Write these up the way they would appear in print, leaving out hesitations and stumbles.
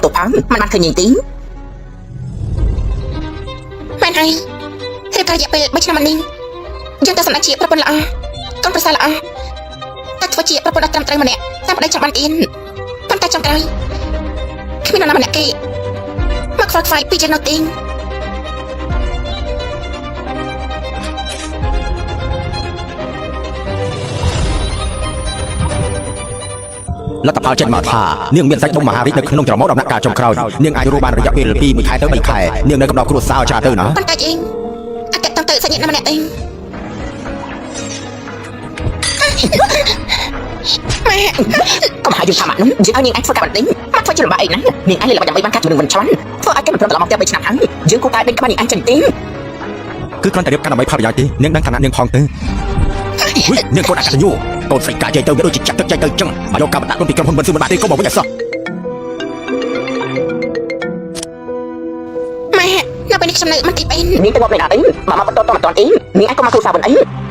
សុំទោសផងមិនបានឃើញនាងទេ មែនហើយរៀបការរយៈពេល3ឆ្នាំមកនេះយើងទៅសម្ដេចជាប្រពន្ធល្អកូនប្រសាល្អតែធ្វើជាប្រពន្ធដ៏ត្រឹមត្រូវម្នាក់តាមប្តីចង់បានទៀនប៉ុន្តែចុងក្រោយគ្មាននរណាម្នាក់គេមកខ្វល់ខ្វាយពីយើងនោះទេ លទ្ធផលចេញមកថានាងមានសាច់ដុំមហារីកនៅក្នុងច្រមុះដំណាក់កាលចុងក្រោយនាងអាចរស់បានរយៈពេលពី1ខែទៅ3ខែនាងនៅកំដរគ្រួសារច្រើនទៅណា ប៉ុន្តែយើងអត់តាក់ទងទៅសាច់ញាតិណាម្នាក់ទេម៉ែ កុំឲ្យយើងថាម៉ាក់នោះយើងឲ្យនាងឯងធ្វើការបណ្ដេញមកធ្វើជាលំបាកអីណានាងឯងលេងល្បិចដើម្បីបានការជំនឿមិនឆ្លាញ់ធ្វើឲ្យគេមិនព្រមត្រឡប់មកផ្ទះ3ឆ្នាំហើយយើងគួរតែដេញក្បាលនាងឯងចេញទេ គឺគ្រាន់តែរៀបការដើម្បីផលប្រយោជន៍ទេនាងដឹងឋានៈនាងផងទេហុយនាងកូនអកតញ្ញូកូនស្រីកាចៃទៅវាដូចជាចាក់ទឹកចៃទៅចឹងមកយកការបណ្ដាក់ខ្លួនពីក្រុមហ៊ុនមិនស៊ឺមិនបានទេកុំមកវិញឲ្យសោះ ម៉ែនៅពេលនេះខ្ញុំនៅមន្ទីរពេទ្យ នាងទៅងាប់លេងអត់អីបើមកបន្តតមិនតាន់អីនាងឯងក៏មកគ្រួសារវិញអី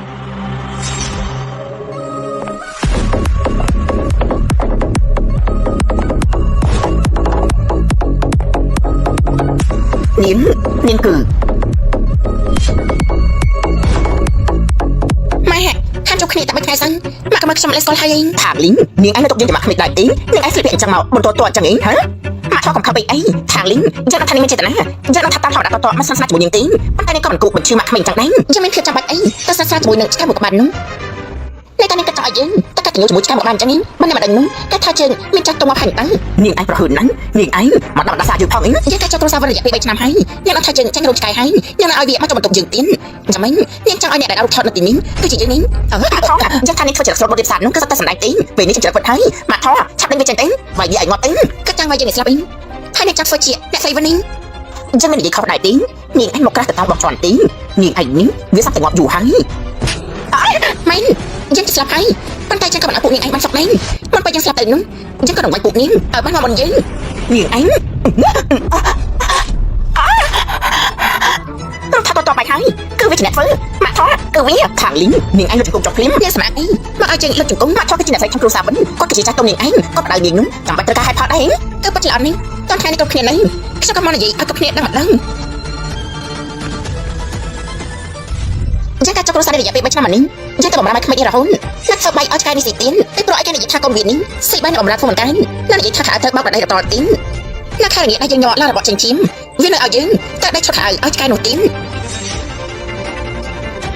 នាងនាងគឺ ម៉ែខានជួបគ្នាតែ3ថ្ងៃសិនម៉ាក់ក៏មកខ្ញុំលេស្គាល់ហើយឯង ថាលីងនាងឯងនៅទុកយើងជាម៉ាក់ក្មេកដែរទេនាងឯងស្លៀកពាក់អញ្ចឹងមកបន្តតអញ្ចឹងអីហ៎ម៉ាក់ថតកំខំពេកអីថាលីងយើងនឹងថានាងមានចេតនាយើងនឹងថាតាមធម្មតាតតមកស្និទ្ធស្នាលជាមួយនាងទេប៉ុន្តែនាងក៏មិនគួរបញ្ឈឺម៉ាក់ក្មេកអញ្ចឹងដែរ យើងមានភាពចាំបាច់អីទៅសិក្សាជាមួយនឹងឆ្កែមួយក្បាលនោះនៅតែនាងគិតចង់ឲ្យយើងតែកាត់ទៅជាមួយឆ្កែមួយក្បាលអញ្ចឹងឯងមិនតែមិនដឹងនោះគេថាយើងមានចាស់ទុំមកផាញ់ទៅ នាងឯងប្រហឺនណាស់នាងឯងមកដល់ដាសាយើងផងអី យើងកាចចូលគ្រួសារវិញរយៈពេល3ឆ្នាំហើយនាងអត់ថាយើងចាញ់រោគឆ្កែហើយនាងឲ្យវាមកចូលបន្ទប់យើងទៀតចាំមិញនាងចង់ឲ្យអ្នកដែលរកថតនៅទីនេះគឺជាយើងនេះអឺ ម៉ាក់ថយើងថានាងធ្វើជាស្រុតបរិបសាទនោះគឺសុទ្ធតែសម្ដែងទេពេលនេះខ្ញុំច្រឹកវិតហើយម៉ាក់ថឆាប់ដេញវាចេញទេវាយវាឲ្យងាប់ទេ គិតចង់ឲ្យយើងនេះស្លាប់អីហើយនាងចង់ធ្វើជាអ្នកស្រីវិញនេះ អញ្ចឹងមិននិយាយខុសដែរទេនាងឯងមកក្រាស់ទៅតោងបងជន់ទេនាងឯងនេះវាសັບតែងាប់យូរហើយ មែនយើងจะស្លាប់ហើយប៉ុន្តែយើងក៏មិនឲ្យពួកនាងឯងបានសុខដែរមិនពេលយើងស្លាប់ទៅនោះយើងក៏នឹងវាយពួកនាងឲ្យបានមកមុនយើង នាងឯងរត់ថាតតបែកហើយគឺវាជាអ្នកធ្វើម៉ាក់ថគឺវាខាងលីងនាងឯងលុតជង្គង់ចុះភ្លាម នាងសម្រាប់អីមកឲ្យយើងលុតជង្គង់ ម៉ាក់ថគឺជាអ្នកស្រីក្នុងគ្រួសារវិញគាត់គឺជាចាស់ទុំនាងឯងគាត់បដៅនាងនោះចាំបាច់ត្រូវការហេតុផលដែរ គឺពិតជាល្អនេះតន់ថ្ងៃនេះគ្រប់គ្នានេះខ្ញុំក៏មកនិយាយឲ្យគ្រប់គ្នាដឹងម្ដងយើងការចុះគ្រួសាររយៈពេល3ឆ្នាំមកនេះយើងទៅបំរើឲ្យក្មេងនេះរហូតនឹកធ្វើបាយឲ្យឆ្កែនេះស៊ីទៀនពីព្រោះឲ្យគេនិយាយថាកូនវានេះស៊ីបាយនៅបំរើធ្វើមិនកើតនៅនិយាយថាខៅត្រូវបោកដៃរតទៀននៅខែនេះដែរយើងញ័រឡើងរបត់ចិញ្ចៀមវានៅឲ្យយើងទៅដៃឈុតខៅឲ្យឆ្កែនោះទៀន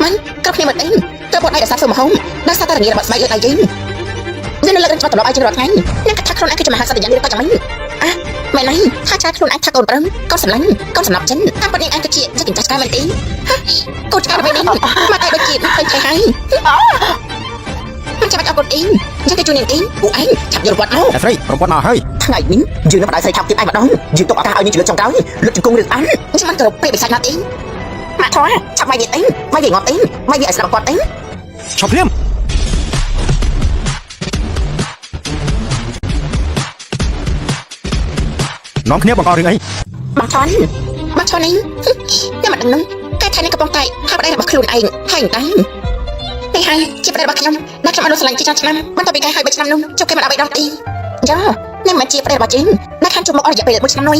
មិនគ្រប់គ្នាមកអីទៅបត់ដៃរសាធ្វើមហុំដល់សារតែរងារបត់ស្បែកលើដៃយើងវានៅលើកនឹងច្បាប់ត្រឡប់ឲ្យយើងរាល់ថ្ងៃនឹងគិតថាខ្លួនឯងគឺជាមហាសត្វយ៉ាងនេះក៏យ៉ាងម៉េចអះមែនហើយថាឆ្កែខ្លួនឯងថាកូនប្រឹងកូនសម្លាញ់កូនសំណប់ចិនតាមពិតនាងឯងគឺជាយកកញ្ចាស់ឆ្កែមែនទេកូនឆ្កែអ្វីនេះមកតែដូចជាមិនឃើញឆ្កែហើយមិនចាំបាច់អរគុណអីយើងទៅជួយនាងអី ពួកឯងឆាប់យករង្វាន់មក អ្នកស្រីរំពាត់មកហើយ ថ្ងៃនេះយើងនឹងបដៅស្រីថោកទៀតឯងម្ដងយើងទុកឱកាសឲ្យនាងជឿចុងក្រោយលុតជង្គង់ឬអាន ខ្ញុំមិនគោរពព្រាបិសាចណាស់ទេ ម៉ាក់ថឆាប់វាយវាអីវាយវាងាប់អីវាយវាឲ្យស្លាប់គាត់អី ឈប់ភ្លាមនាំគ្នាបង្ករឿងអី បងថន បងឈរនេះខ្ញុំមិនដឹងនោះតែថានេះកំពុងតែហាប្តីរបស់ខ្លួនឯងហើយតែនេះហើយជាប្តីរបស់ខ្ញុំដែលខ្ញុំអនុស្រឡាញ់ជាច្រើនឆ្នាំបន្ទាប់ពីគេហើយ3ឆ្នាំនោះជួបគេមិនដល់3ដងទេយ៉ានេះមិនជាប្តីរបស់យើងដែលខានជួបមកអស់រយៈពេល1ឆ្នាំនោះ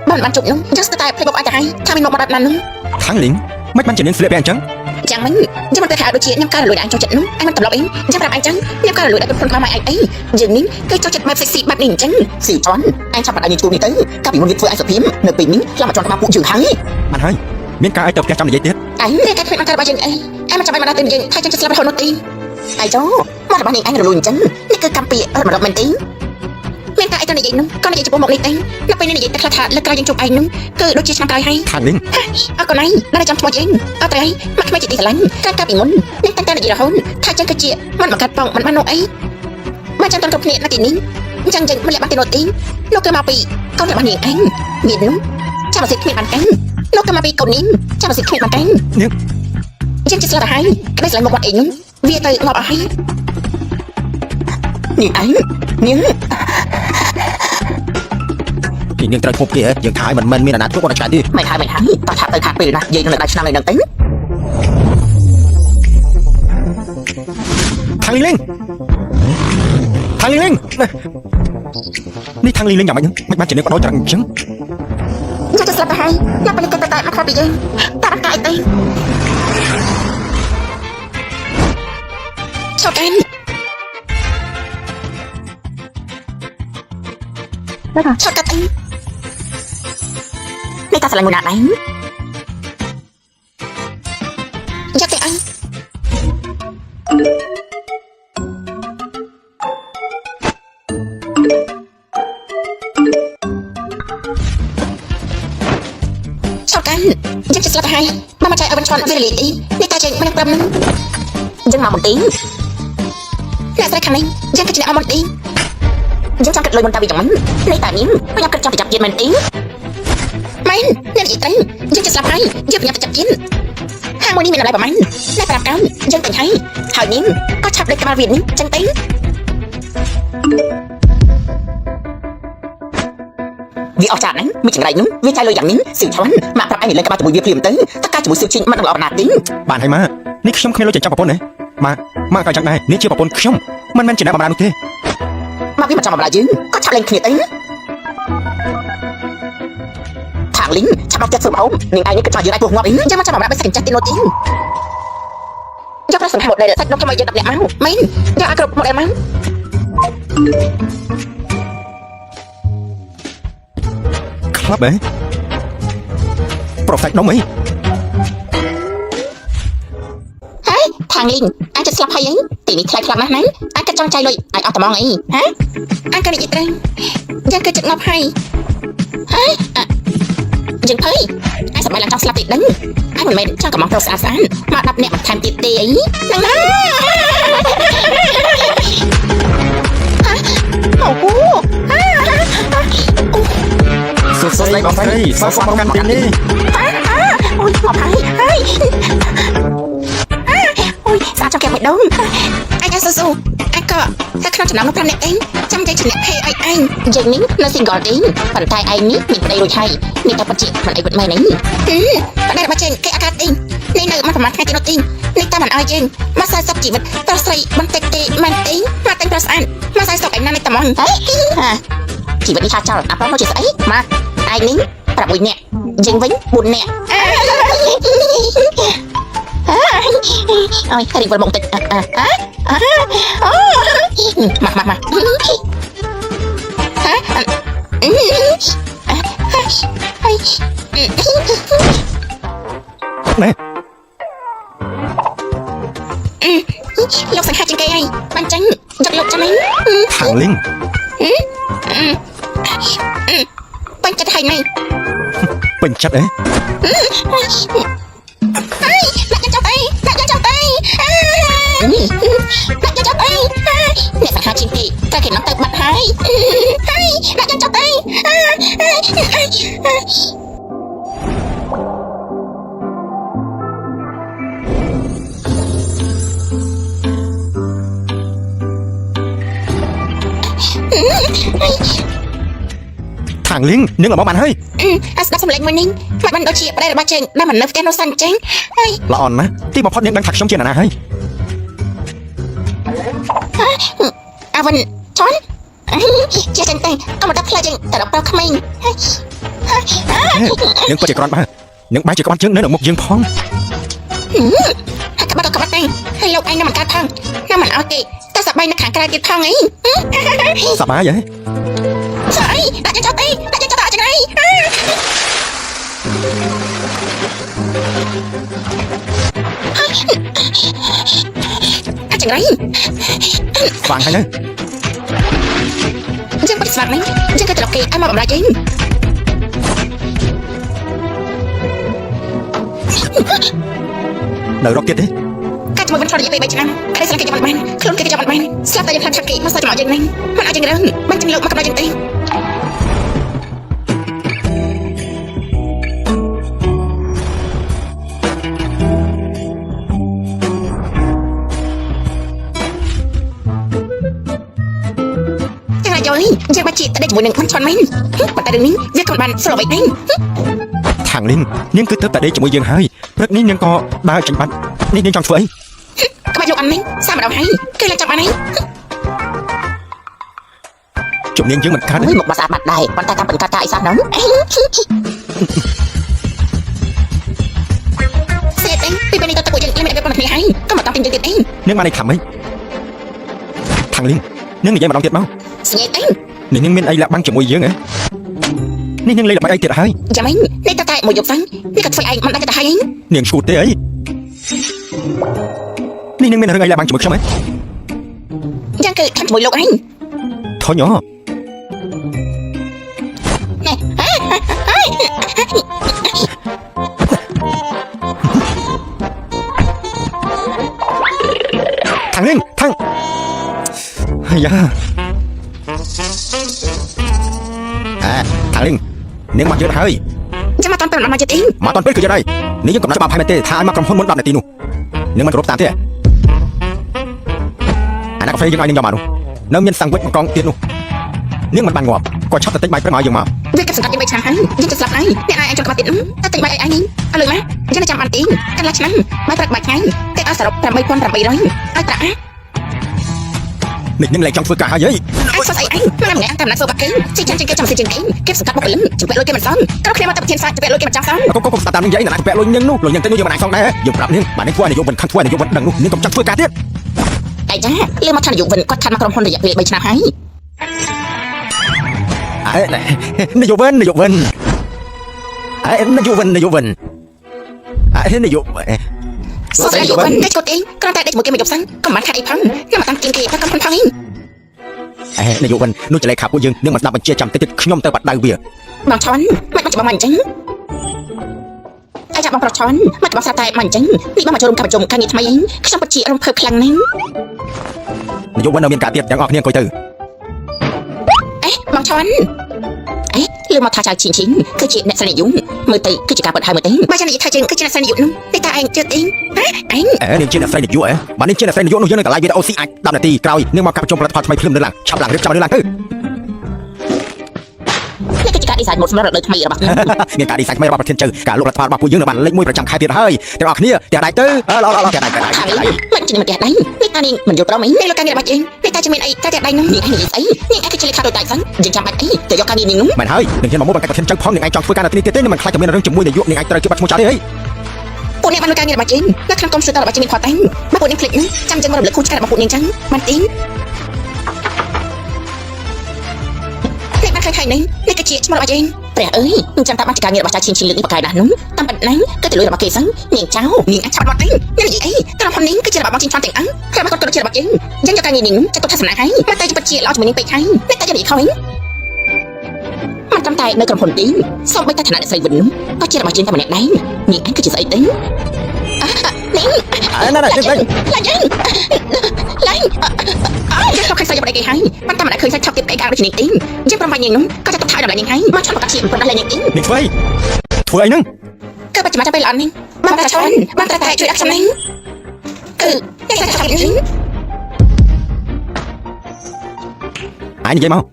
បើមិនបានជួបនោះយើងស្ទើរតែភ្លេចបុកអញទៅហើយថាមានមកមកដល់ណានោះ ខាងលីងមិនបានជានាងស្លៀកពាក់អញ្ចឹង យ៉ាងម៉េចយើងមិនទៅថាដូចជាខ្ញុំការរលួយដែលអញចូលចិត្តនោះអញមិនត្រឡប់អីយើងប្រាប់អញចឹងខ្ញុំការរលួយដែលខ្លួនក្បាលម៉ែឯងអីយើងនេះគឺចូលចិត្តបែប sexy បែបនេះអញ្ចឹង ស៊ីជន់ឯងឆាប់បដៅនាងជួបនេះទៅកាលពីមុនវាធ្វើឯងសុភីមនៅពេលនេះខ្លាំងមកជន់ក្បាលពួកយើងហើយ បានហើយមានការអីទៅផ្ទះចាំនិយាយទៀត ឯងតែគ្មានអង្ការរបស់យើងអីឯងមិនចាំបាច់មកដល់ទៅយើងថាចឹងจะស្លាប់រហូតនោះទេ អាយចោមករបស់នាងឯងរលួយអញ្ចឹងនេះគឺកម្មពីរត់មករត់មែនទេ មានតែឯងទៅនិយាយនោះក៏និយាយចំពោះមុខនេះទេនៅពេលនេះនិយាយតែខ្លះថាលើកក្រោយយើងជួបឯងនោះគឺដូចជាឆ្នាំក្រោយហើយ ខាងលីង អរគុណឯងដែលចាំឈ្មោះយើងអត់ទេមកក្មេងជាទីស្រឡាញ់កាលកាលពីមុននឹងតាំងតែនិយាយរហូតថាចឹងគឺជាមិនបង្កាត់បងមិនបាននោះអីមកចាំតន់គ្រប់គ្នានៅទីនេះអញ្ចឹងយើងមិនលាក់បានទេនោះទេនោះគឺមកពីកូនរបស់នាងឯងមាននោះចាំអសិគ្មានបានកាន់នោះគឺមកពីកូននេះចាំអសិគ្មានបានកាន់ នាង យើងជាស្លាប់ទៅហើយក្តីស្រឡាញ់មកវត្តអីនោះវាទៅងាប់អស់ហើយ នាងឯងនាង ពីនាងត្រូវគប់គេហ៎យើងថាឲ្យមិនមែនមានអាណាធិបតេយ្យគាត់ឆ្កែទេ មិនហើយមិនហើយតោះឆាប់ទៅខាតពេលណាយាយនឹងដៃឆ្នាំនៅនឹងទៅ ខាងលីងលីងខាងលីងលីង នេះខាងលីងលេងយ៉ាងម៉េចហ្នឹងមិនបានជានាងបដោចចរិតអញ្ចឹង យកទៅស្លាប់ទៅហើយយកទៅគេទៅតែមកខ្វល់ពីយើងតារកាយទេឆោតកាន់ឆោតកាត់អី នេះតាស្រឡាញ់មួយណាដែរ យកទៅអីឆោតកាន់យកទៅស្លាប់ទៅហើយមកមកចៃឲ្យវិញឆន់វាលីអីនេះតាចេញមិននឹងព្រមនឹង យើងមកបន្ទី អ្នកស្រីខាងនេះយើងគឺជាអ្នកអមទី យើងចង់គិតលុយមុនតាវិញយ៉ាងម៉េចនេះតានាងខ្ញុំគិតចង់ទៅចាប់ជាតិមែនទេ មែនអ្នកនិយាយត្រូវយើងจะស្លាប់ហើយយើងប្រញាប់ទៅចាប់ជិនហាងមួយនេះមានតម្លៃប្រហែលអ្នកប្រាប់កោយើងទិញហើយ ហើយនាងក៏ឆាប់លេចក្បាលវានេះចឹងទេវាអស់ចាតហ្នឹងមានចង្រៃនោះវាចាយលុយយ៉ាងនេះស៊ីឆាន់មកប្រាប់ឯងលេងក្បាលជាមួយវាភ្លាមទៅតើការជាមួយសៀវឈីងមិននឹងល្អណាស់ទេ បានហើយម៉ានេះខ្ញុំគ្មានលុយចិញ្ចឹមប្រពន្ធទេម៉ាម៉ាក៏យ៉ាងដែរនេះជាប្រពន្ធខ្ញុំមិនមែនជាអ្នកបម្រើនោះទេ មកវាមិនចង់បម្រើយើងក៏ឆាប់លេងគ្នាទៅខាងលីងឆាប់មកផ្ទះធ្វើម្ហូបនាងឯងនេះក៏ចង់យើងឲ្យពោះងាប់អី យើងមកចាំបម្រើបិសាច់កញ្ចាស់ទីនោះទីយកប្រសិនហាម៉ូដែលសាច់នំខ្ញុំឲ្យយើង10នាក់មកមែនយកឲ្យគ្រប់ម៉ូដែលមក ក្លាប់ហ៎ប្រុសសាច់ដុំអី ហើយខាងលីងអាចจะស្លាប់ហើយអីទីនេះថ្លៃខ្លាំងណាស់ណាអាចក៏ចង់ចាយលុយឲ្យអស់ត្មងអីហ៎អាចក៏និយាយត្រូវយើងគឺចិត្តងាប់ហើយហើយយើងភ័យអាចសម័យឡើងចង់ស្លាប់ទីដឹងអាចមិនមែនចង់កំងប្រុសស្អាតស្អាតមក10នាក់បន្ថែមទៀតទេអីហ្នឹងណាអូគូ សួស្តីបងស្រីសោះស្វាគមន៍កាន់ទីនេះ អូយងាប់ហើយហើយអូយស្អាតចង់កែបេះដូង អាចស៊ូស៊ូអាចក៏តែក្នុងចំណោមនោះ5នាក់ឯងចាំใจជាអ្នកភេឲ្យឯង យើងនេះនៅ single ទេប៉ុន្តែឯងនេះមានប្តីរួចហើយនេះតែពិតជាមិនអីវិតមែនអី ប្តីរបស់ចេងគេអាកាទេនេះនៅមកប្រហែលថ្ងៃទីនោះទេនេះតាមមិនឲ្យយើងមកសើសពជីវិតប្រុសស្រីបន្តិចទេមិនទេមកតែងប្រុសស្អាតមកសើសពឯណានេះត្មង ហេជីវិតនេះឆាចោលអាប្រុសមកជាស្អីមកឯងនេះ6នាក់យើងវិញ4នាក់អូយរីកវិលមកតិចអអូមកមកមក ហើយ ណែ លោកសង្ហាជាងគេហើយបានចឹងយកលោកចាំឯង ខាងលីង បាញ់ចិត្តហើយណៃ ពេញចិត្តហ៎ ហើយដាក់យកចោលអីដាក់យកចោលអីដាក់យកចោលអី អ្នកសង្ហាជាងគេតែគេនាំទៅបាត់ហើយ ហើយដាក់យកចោលអី ខាងលីងនាងល្មមបានហើយ អាស្ដាប់សម្លេងមួយនេះមិនបានដូចជាប្តីរបស់ចេងដែលមិននៅផ្ទះនោះសិនចេងហើយ ល្អណាស់ទីបំផុតនាងដឹងថាខ្ញុំជាអ្នកណាហើយ អាវិនជន់ជាចឹងតែក៏មកដល់ផ្លែចេងតែដល់ប្រុសក្មេងហើយ នាងពិតជាក្រាន់បើនាងបែរជាក្បាត់ជើងនៅនឹងមុខយើងផង ហើយក្បាត់ក៏ក្បាត់ដែរហើយលោកឯងនៅមិនកើតផងនៅមិនអោយគេតែសប្បាយនៅខាងក្រៅទៀតផងអី សប្បាយហ៎ ស្អីដាក់យើងចោលទេដាក់យើងចោលទៅអត់ចង្រៃអត់ចង្រៃ ស្វាងហើយនៅ យើងបិទស្វាងនេះយើងក៏ត្រឡប់គេឲ្យមកបំរើយើង នៅរកទៀតទេ កាច់ជាមួយវិញឆ្លងរយៈពេល3ឆ្នាំក្តីស្រឡាញ់គេចាំមិនបានខ្លួនគេចាំមិនបានស្លាប់តែយើងខ្លាចឆាប់គេមកសើចំអកយើងនេះមិនអាចយើងរឹងមិនចឹងលោកមកកំដៅយើងទេចឹងហើយយយើងបាច់ជាតែជាមួយនឹងមិនឆន់មែនប៉ុន្តែរឿងនេះវាក៏មិនបានស្រួលអ្វីដែរ ខាងលីងនាងគឺទៅតែដេកជាមួយយើងហើយព្រឹកនេះនាងក៏ដើរចេញបាត់នេះនាងចង់ធ្វើអី ក្បាច់លោកអាននេះសាម្ដងហើយគឺឡើងចាប់បានហើយ ជំនាញយើងមិនខាត់ មួយមកបាសាបាត់ដែរប៉ុន្តែតាមពិតកាត់តាអីសោះហ្នឹង សេតអីពីពេលនេះទៅពួកយើងលែងមានអីប៉ុណ្ណេះហើយកុំមកតទិញយើងទៀតអី នាងបានន័យថាម៉េចខាងលីងនាងនិយាយម្ដងទៀតមក ស្ងេតអី នេះនាងមានអីលាក់បាំងជាមួយយើងហ៎នេះនាងលេងល្បិចអីទៀតហើយ ចាំអីនេះតតែមួយយប់សិននេះក៏ធ្វើឯងមិនដឹងទៅហើយអី នាងឈួតទេអីនេះនាងមានរឿងអីលាក់បាំងជាមួយខ្ញុំហ៎ យ៉ាងគឺខាំជាមួយលោកឯង ថញអូ ណែ ខាងលីងខាងអាយ៉ាអើខាងលីងនាងមកយឺតហើយ ចាំមកតន់ពេលមកទៀតអី មកតន់ពេលគឺយឺតហើយនេះយើងកំណត់ច្បាប់ឲ្យមែនទេថាឲ្យមកក្រុមហ៊ុនមុន10នាទីនោះនាងមិនគោរពតាមទេអាណាកាហ្វេយើងឲ្យនាងយកមកនោះនៅមានសាំងវិចមួយកង់ទៀតនោះនាងមិនបានងាប់ក៏ឆាប់ទៅទិញបាយព្រឹកមកឲ្យយើងមក វាកាត់សង្កាត់យើង3ឆ្នាំហើយយើងจะស្លាប់ហើយអ្នកឯងចង់ក្បាត់ទៀតតែទិញបាយអីឯងនេះអើលុយមកយើងចាំបានទីកន្លះឆ្នាំបាយព្រឹកបាយថ្ងៃតែអស់សរុប8800ឲ្យប្រាក់ នេះនាងលែងចង់ធ្វើការហើយហី អញសោះស្អីអញម្នាក់ម្នាក់តាមណាសូបាក់គេជីចាំជាងគេចាំស៊ីជាងគេគេសង្កាត់បុគ្គលិកជំពាក់លុយគេមិនសមក្រុមគ្នាមកតែប្រធានសាជំពាក់លុយគេមិនចង់សម កុំកុំកុំស្ដាប់តាមនាងយាយណាពាក់លុយនាងនោះលុយនាងទៅនោះយើងមិនអាចសងដែរយើងប្រាប់នាងបាទនាងធ្វើឲ្យនាយកមិនខឹងធ្វើឲ្យនាយកមិនដឹងនោះនាងកុំចង់ធ្វើការទៀត តែចាលឺមកថានាយកវិនគាត់ខាត់មកក្រុមហ៊ុនរយៈពេល3ឆ្នាំហើយ អើនាយកវិននាយកវិនអើនាយកវិននាយកវិនអើនាយក សួស្ដីនាយកវិនគេគាត់អីគ្រាន់តែដេកជាមួយគេមួយយប់សិនកុំបានខាត់អីផងខ្ញុំមកតាមជាងគេតែក្រុមហ៊ុនផងអី អេនាយកវិននោះចលេខាពួកយើងនឹងមិនស្ដាប់បញ្ជាចាំតិចទៀតខ្ញុំទៅបាត់ដៅវា បងឆនមិនមកច្បាស់មកអញ្ចឹងអាចាបងប្រុសឆនមកច្បាស់ស្រាប់តែមកអញ្ចឹងនេះបងមកចូលរួមការប្រជុំការងារថ្មីអីខ្ញុំពិតជារំភើបខ្លាំងណាស់ នាយកវិននៅមានការទៀតទាំងអស់គ្នាអង្គុយទៅ អេបងឆន អេលឺមកថាចៅឈីងឈីងគឺជាអ្នកស្រីនិយមមើលទៅគឺជាការពិតហើយមើលទេ បើចាំនិយាយថាយើងគឺជាអ្នកស្រីនាយកនោះនេះតើឯងជឿទេហ៎ឯង អេនាងជាអ្នកស្រីនាយកអេបាទនាងជាអ្នកស្រីនាយកនោះយើងនឹងកន្លែងវីដេអូស៊ីអាច10នាទីក្រោយនាងមកកាប់ប្រជុំផលិតផលថ្មីភ្លាមនៅឡើងឆាប់ឡើងរៀបចំនៅឡើងទៅ នេះគឺជាការ design ម៉ូដសម្រាប់រដូវថ្មីរបស់ខ្ញុំ មានការ design ថ្មីរបស់ប្រធានជើការលក់ផលិតផលរបស់ពួកយើងនៅបានលេខ1ប្រចាំខែទៀតហើយទាំងអស់គ្នាផ្ទះដៃទៅអឡអឡផ្ទះដៃផ្ទះដៃ ខាងនេះមិនជាមិនផ្ទះដៃនេះតានាងមិនយល់ព្រមអី នេះលោកការងាររបស់យើងនេះតើจะមានអីតែតែដៃនោះ នាងឯងនិយាយស្អីនាងឯងគឺជាលេខាដោយដៃសិនយើងចាំបាច់អីទៅយកការងារនាងនោះ មែនហើយនឹងហ៊ានមកមុខបង្កើតប្រធានចៅផងនឹងឯងចង់ធ្វើការនៅទីនេះទៀតទេនឹងមិនខ្លាចតែមានរឿងជាមួយនាយកនឹងឯងត្រូវគេបាត់ឈ្មោះចោលទេហី ពួកអ្នកបានលុយការងាររបស់យើងនៅក្នុងកុំព្យូទ័ររបស់យើងមានផតតែងបើពួកអ្នកភ្លេចនោះចាំយើងមករំលឹកខួចឆ្កែរបស់ពួកនាងចឹងបានទីនេះបានឃើញហើយនេះនេះគឺជាឈ្មោះរបស់យើង ព្រះអើយអញ្ចឹងតើបានជាការងាររបស់ចៅឈីងឈីងលើកនេះបកកាយណាស់នោះតាមប៉ុណ្ណឹងគឺទៅលុយរបស់គេសិននាងចៅនាងអាច ឆាប់មកទេអ្នកនិយាយអីក្រុមហ៊ុននេះគឺជារបស់បងជីងឆាន់ទាំងអង្គរបស់គាត់ក៏ជារបស់យើងយើងយកការងារនេះចាត់ទុកថាសំណាងហើយមកតែជាពិតជាល្អជាមួយនឹងពេកហើយនេះតែយើងនិយាយខុសវិញ មិនត្រឹមតែនៅក្រុមហ៊ុនទីសូម្បីតែឋានៈអ្នកស្រីវិននោះក៏ជារបស់យើងតែម្នាក់ដែរនាងឯងគឺជាស្អីទេ នេះ អេណាណានេះ ឡាយើងឡាយអើយើងខំឃើញស្អីរបស់គេហើយប៉ុន្តែមិនដែលឃើញសាច់ឆាប់ទៀតអីកាងដូចនេះទេយើងប្រំបាញ់នាងនោះក៏ចាត់ទុកថាឲ្យតម្លៃនាងហើយមកឆាន់ប្រកាសជាមិនដល់នាងទេ នេះធ្វើអីធ្វើអីហ្នឹង គឺបច្ចុប្បន្នចាំពេលល្អនេះបងតាឆនបងតាតែជួយដាក់ខ្ញុំនេះគឺនេះសាច់ឆាប់នេះ ឯងនិយាយម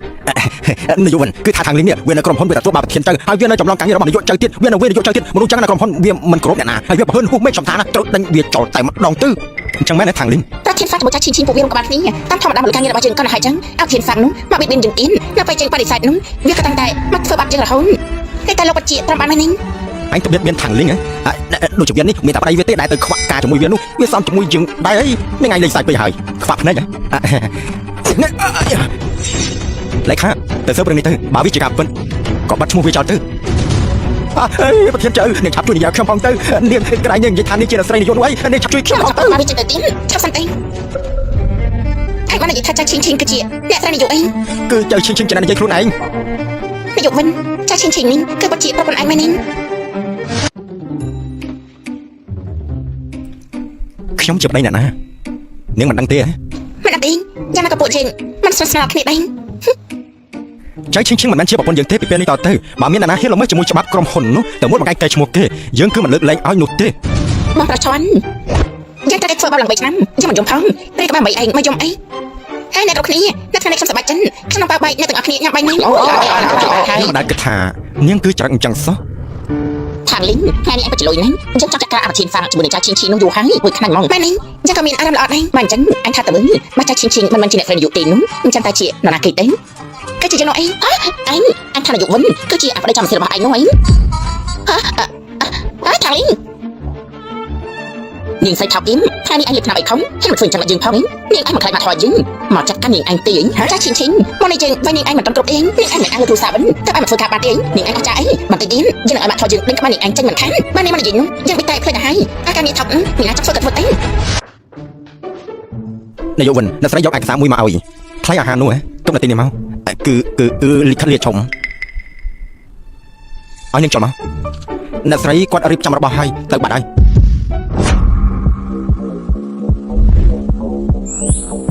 កនាយកវិនគឺថាខាងលីងនេះវានៅក្រុមហ៊ុនវាទទួលបានប្រធានចៅហើយវានៅចម្លងការងាររបស់នាយកចៅទៀតវានៅវានាយកចៅទៀតមនុស្សចឹងនៅក្រុមហ៊ុនវាមិនគ្រប់អ្នកណាហើយវាប្រហិនហួសមេឃចំថាណាត្រូវដេញវាចោលតែម្ដងទៅអញ្ចឹងមែនទេខាងលីង ប្រធានសាជាមួយចាស់ឈីងឈីងពួកវារួមក្បាលគ្នាតាមធម្មតាមកការងាររបស់យើងក៏ហើយចឹងអោធានសានោះមកបៀតបៀនយើងទៀននៅពេលយើងបដិសេធនោះវាក៏តាំងតែមកធ្វើបាបយើងរហូតតែតែលោកពិតជាត្រឹមបានមែននេះ អញទៅបៀតបៀនខាងលីងហ៎ដូចជាវានេះមានតែប្តីវាទេដែលទៅខ្វាក់ការជាមួយវានោះវាសំជាមួយយើងដែរអីនឹងឯងលេងសាច់ពេកហើយខ្វាក់ភ្នែកលេខាទៅសើបរឿងនេះទៅបើវាជាការពិតក៏បាត់ឈ្មោះវាចោលទៅអើប្រធានចៅនាងឆាប់ជួយនិយាយខ្ញុំផងទៅនាងក្រែងនាងនិយាយថានាងជាអ្នកស្រីនាយកនោះអីនាងឆាប់ជួយខ្ញុំ ខ្ញុំ ផងទៅ ចាប់មកវាចេញទៅទៀនឆាប់សិនទេឯងបាននិយាយថាចាស់ឈីងឈីងគឺជាអ្នកស្រីនាយកអី គឺចៅឈិងឈិងចំណាននិយាយខ្លួនឯង នាយកវិញចាស់ឈីងឈីងនេះគឺពិតជាប្រពន្ធឯងមែននេះ ខ្ញុំជាប្តីអ្នកណានាងមិនដឹងទេហ៎ មិនអត់ទេយ៉ាងណាក៏ពួកយើងមិនស្និទ្ធស្នាលគ្នាដែរ ចៅឈិងឈិងមិនមែនជាប្រពន្ធយើងទេពីពេលនេះតទៅបើមានអ្នកណាហ៊ានល្មើសជាមួយច្បាប់ក្រុមហ៊ុននោះទៅមួយបង្កាច់កែឈ្មោះគេយើងគឺមិនលើកលែងឲ្យនោះទេ បងប្រឆន់យើងត្រូវតែធ្វើបាបឡើង3ឆ្នាំយើងមិនយំផងពេលក្បាល8ឯងមកយំអីហើយអ្នកគ្រប់គ្នានៅថ្ងៃនេះខ្ញុំសប្បាយចិត្តខ្ញុំនឹងប៉ាបាយអ្នកទាំងអស់គ្នាញ៉ាំបាយនេះអូ ហើយ ខ្ញុំមិនដែលគិតថានាងគឺចរិតអញ្ចឹងសោះ ខាងលីងថ្ងៃនេះឯងពិតជាលុយណាស់យើងចង់ចាត់ការអបធានសាំងជាមួយនឹងចៅឈីងឈីងនោះយូរហើយមួយខ្នាញ់ហ្មង ម៉ែនេះយើងក៏មានអារម្មណ៍ល្អដែរ បើអញ្ចឹងអញថាតើមើលបើចៅឈីងឈីងមិនមែនជាអ្នកស្រីនាយកទេនោះអញ្ចឹងតើជានរណាគេទេ គឺជាយើងនោះអី អញអញថានាយកវិញគឺជាអប្តីចាំសិរបស់ឯងនោះអី ហ៎អើថាងលីង នាងស្រីថោកអ៊ីមថ្ងៃនេះឯងលេបថ្នាំអីខំហ៊ានមកធ្វើអញ្ចឹងដល់យើងផងនាងឯងមកខ្លាចមកថយយើងមកចាត់ការនាងឯងទីអីហ៎ ចាឈិងឈិងមកនេះយើងវាយនាងឯងមិនត្រឹមគ្រប់អីនាងឯងមិនអាងលើទូរស័ព្ទវិញតែឯងមកធ្វើការបានទេ នាងឯងអស់ចាអីបន្តិចទៀតយើងនឹងឲ្យមកថយយើងដេញក្បាលនាងឯងចេញមិនខាន បាននេះមកនិយាយនោះយើងបិទតែភ្លេចទៅហើយអាការងារថោកមានណាចង់ធ្វើក៏ធ្វើអី នាយកវិនអ្នកស្រីយកឯកសារមួយមកឲ្យថ្លៃអាហារនោះហ៎ទុកនៅទីនេះមកគឺគឺគឺលិខិតលាឈុំឲ្យនាងចូលមកអ្នកស្រីគាត់រៀបចំរបស់ឲ្យទៅបាត់ហើយ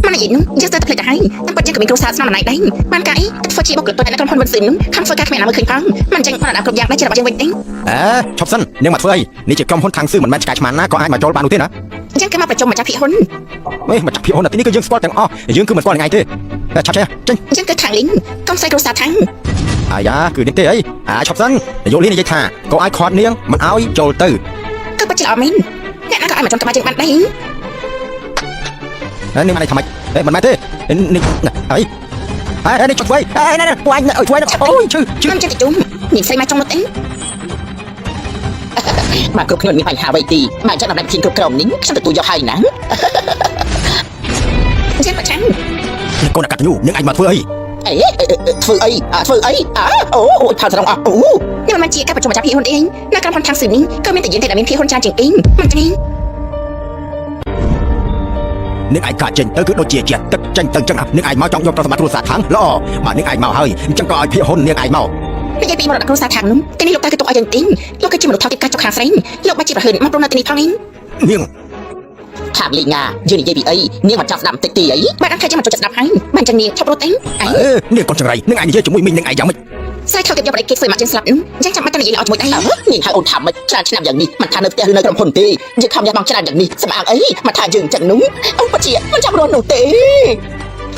មកនិយាយនោះយើងស្ទើរតែភ្លេចទៅហើយតាមពិតយើងក៏មានគ្រួសារស្នងតំណែងដែរបានការអីធ្វើជាបុគ្គលិកនៅក្រុមហ៊ុនវិនស៊ីនោះខំធ្វើការគ្មានណាមើលឃើញផងមិនចឹងបានគ្រប់យ៉ាងដែរជារបស់យើងវិញទេ អេឈប់សិននាងមកធ្វើអីនេះជាក្រុមហ៊ុនខាងស៊ឺមិនមែនឆ្កែឆ្មាណាក៏អាចមកចូលបាននោះទេណា យើងគឺមកប្រជុំម្ចាស់ភាគហ៊ុន អេមកចាក់ភាគហ៊ុនទីនេះគឺយើងស្គាល់ទាំងអស់យើងគឺមិនស្គាល់នឹងឯងទេឆាប់ចេះចេញ យើងគឺខាងលីងកុំស្រីគ្រួសារខាង អាយ៉ាគឺនេះទេអីអាឈប់សិននាយកលីនិយាយថាក៏ឲ្យខាត់នាងមិនឲ្យចូលទៅ គឺពិតជាល្អមែនអ្នកណាក៏អាចមកចំក្បាលយើងបានដែរ នាងបានន័យថាម៉េចអេមិនមែនទេនេះអីអេនេះចុចធ្វើអីណែណែពួកអញជួយអូយឈឺឈឺ មិនចឹងទៅជុំនាងស្រីមកចង់នោះទេ បាទគ្រប់គ្នាមានបញ្ហាអ្វីទីបាទអញ្ចឹងតំណែងធានគ្រប់គ្រងនេះខ្ញុំទទួលយកហើយណា យើងប្រឆាំង កូនអកតញ្ញូនាងអាចមកធ្វើអី អេធ្វើអីធ្វើអីអូអូផាល់ស្រងអស់អូ នេះមិនមែនជាការប្រជុំម្ចាស់ភាគហ៊ុនទេនៅក្រុមហ៊ុនខាងស៊ឺនេះក៏មានតែយើងទេដែលមានភាគហ៊ុនច្រើនជាងគេមិនចឹង នាងឯងកាចេញទៅគឺដូចជាជាទឹកចេញទៅចឹងនាងឯងមកចង់យកទ្រព្យសម្បត្តិគ្រួសារខាងល្អបាទនាងឯងមកហើយអញ្ចឹងក៏ឲ្យភាគហ៊ុននាងឯងមក និយាយពីមរតកគ្រួសារខាងនោះទីនេះលោកតាគឺទុកឲ្យយើងទីលោកគឺជាមនុស្សថោកទាបការចុកខាងស្រីលោកបាច់ជាប្រហិនមកព្រមនៅទីនេះផងឯង នាង ខាងលីងាយើងនិយាយពីអីនាងមិនចង់ស្ដាប់បន្តិចទីអី បានអង្គថាយើងមិនចូលចិត្តស្ដាប់ហើយបានចឹងនាងឈប់រត់ទេ អេនាងកូនចង្រៃនាងឯងនិយាយជាមួយមីងនាងឯងយ៉ាងម៉េច ស្រីថោកទាបយកប្តីគេធ្វើមកជាងស្លាប់នោះយើងចាំបាច់តែនិយាយល្អជាមួយដែរ នាងហៅអូនថាម៉េចច្រើនឆ្នាំយ៉ាងនេះមិនថានៅផ្ទះឬនៅក្រុមហ៊ុនទេយើងខំយ៉ាបងច្រើនយ៉ាងនេះសម្អាងអីមកថាយើងចឹងនោះអូពិតជាមិនចាំរស់នោះទេ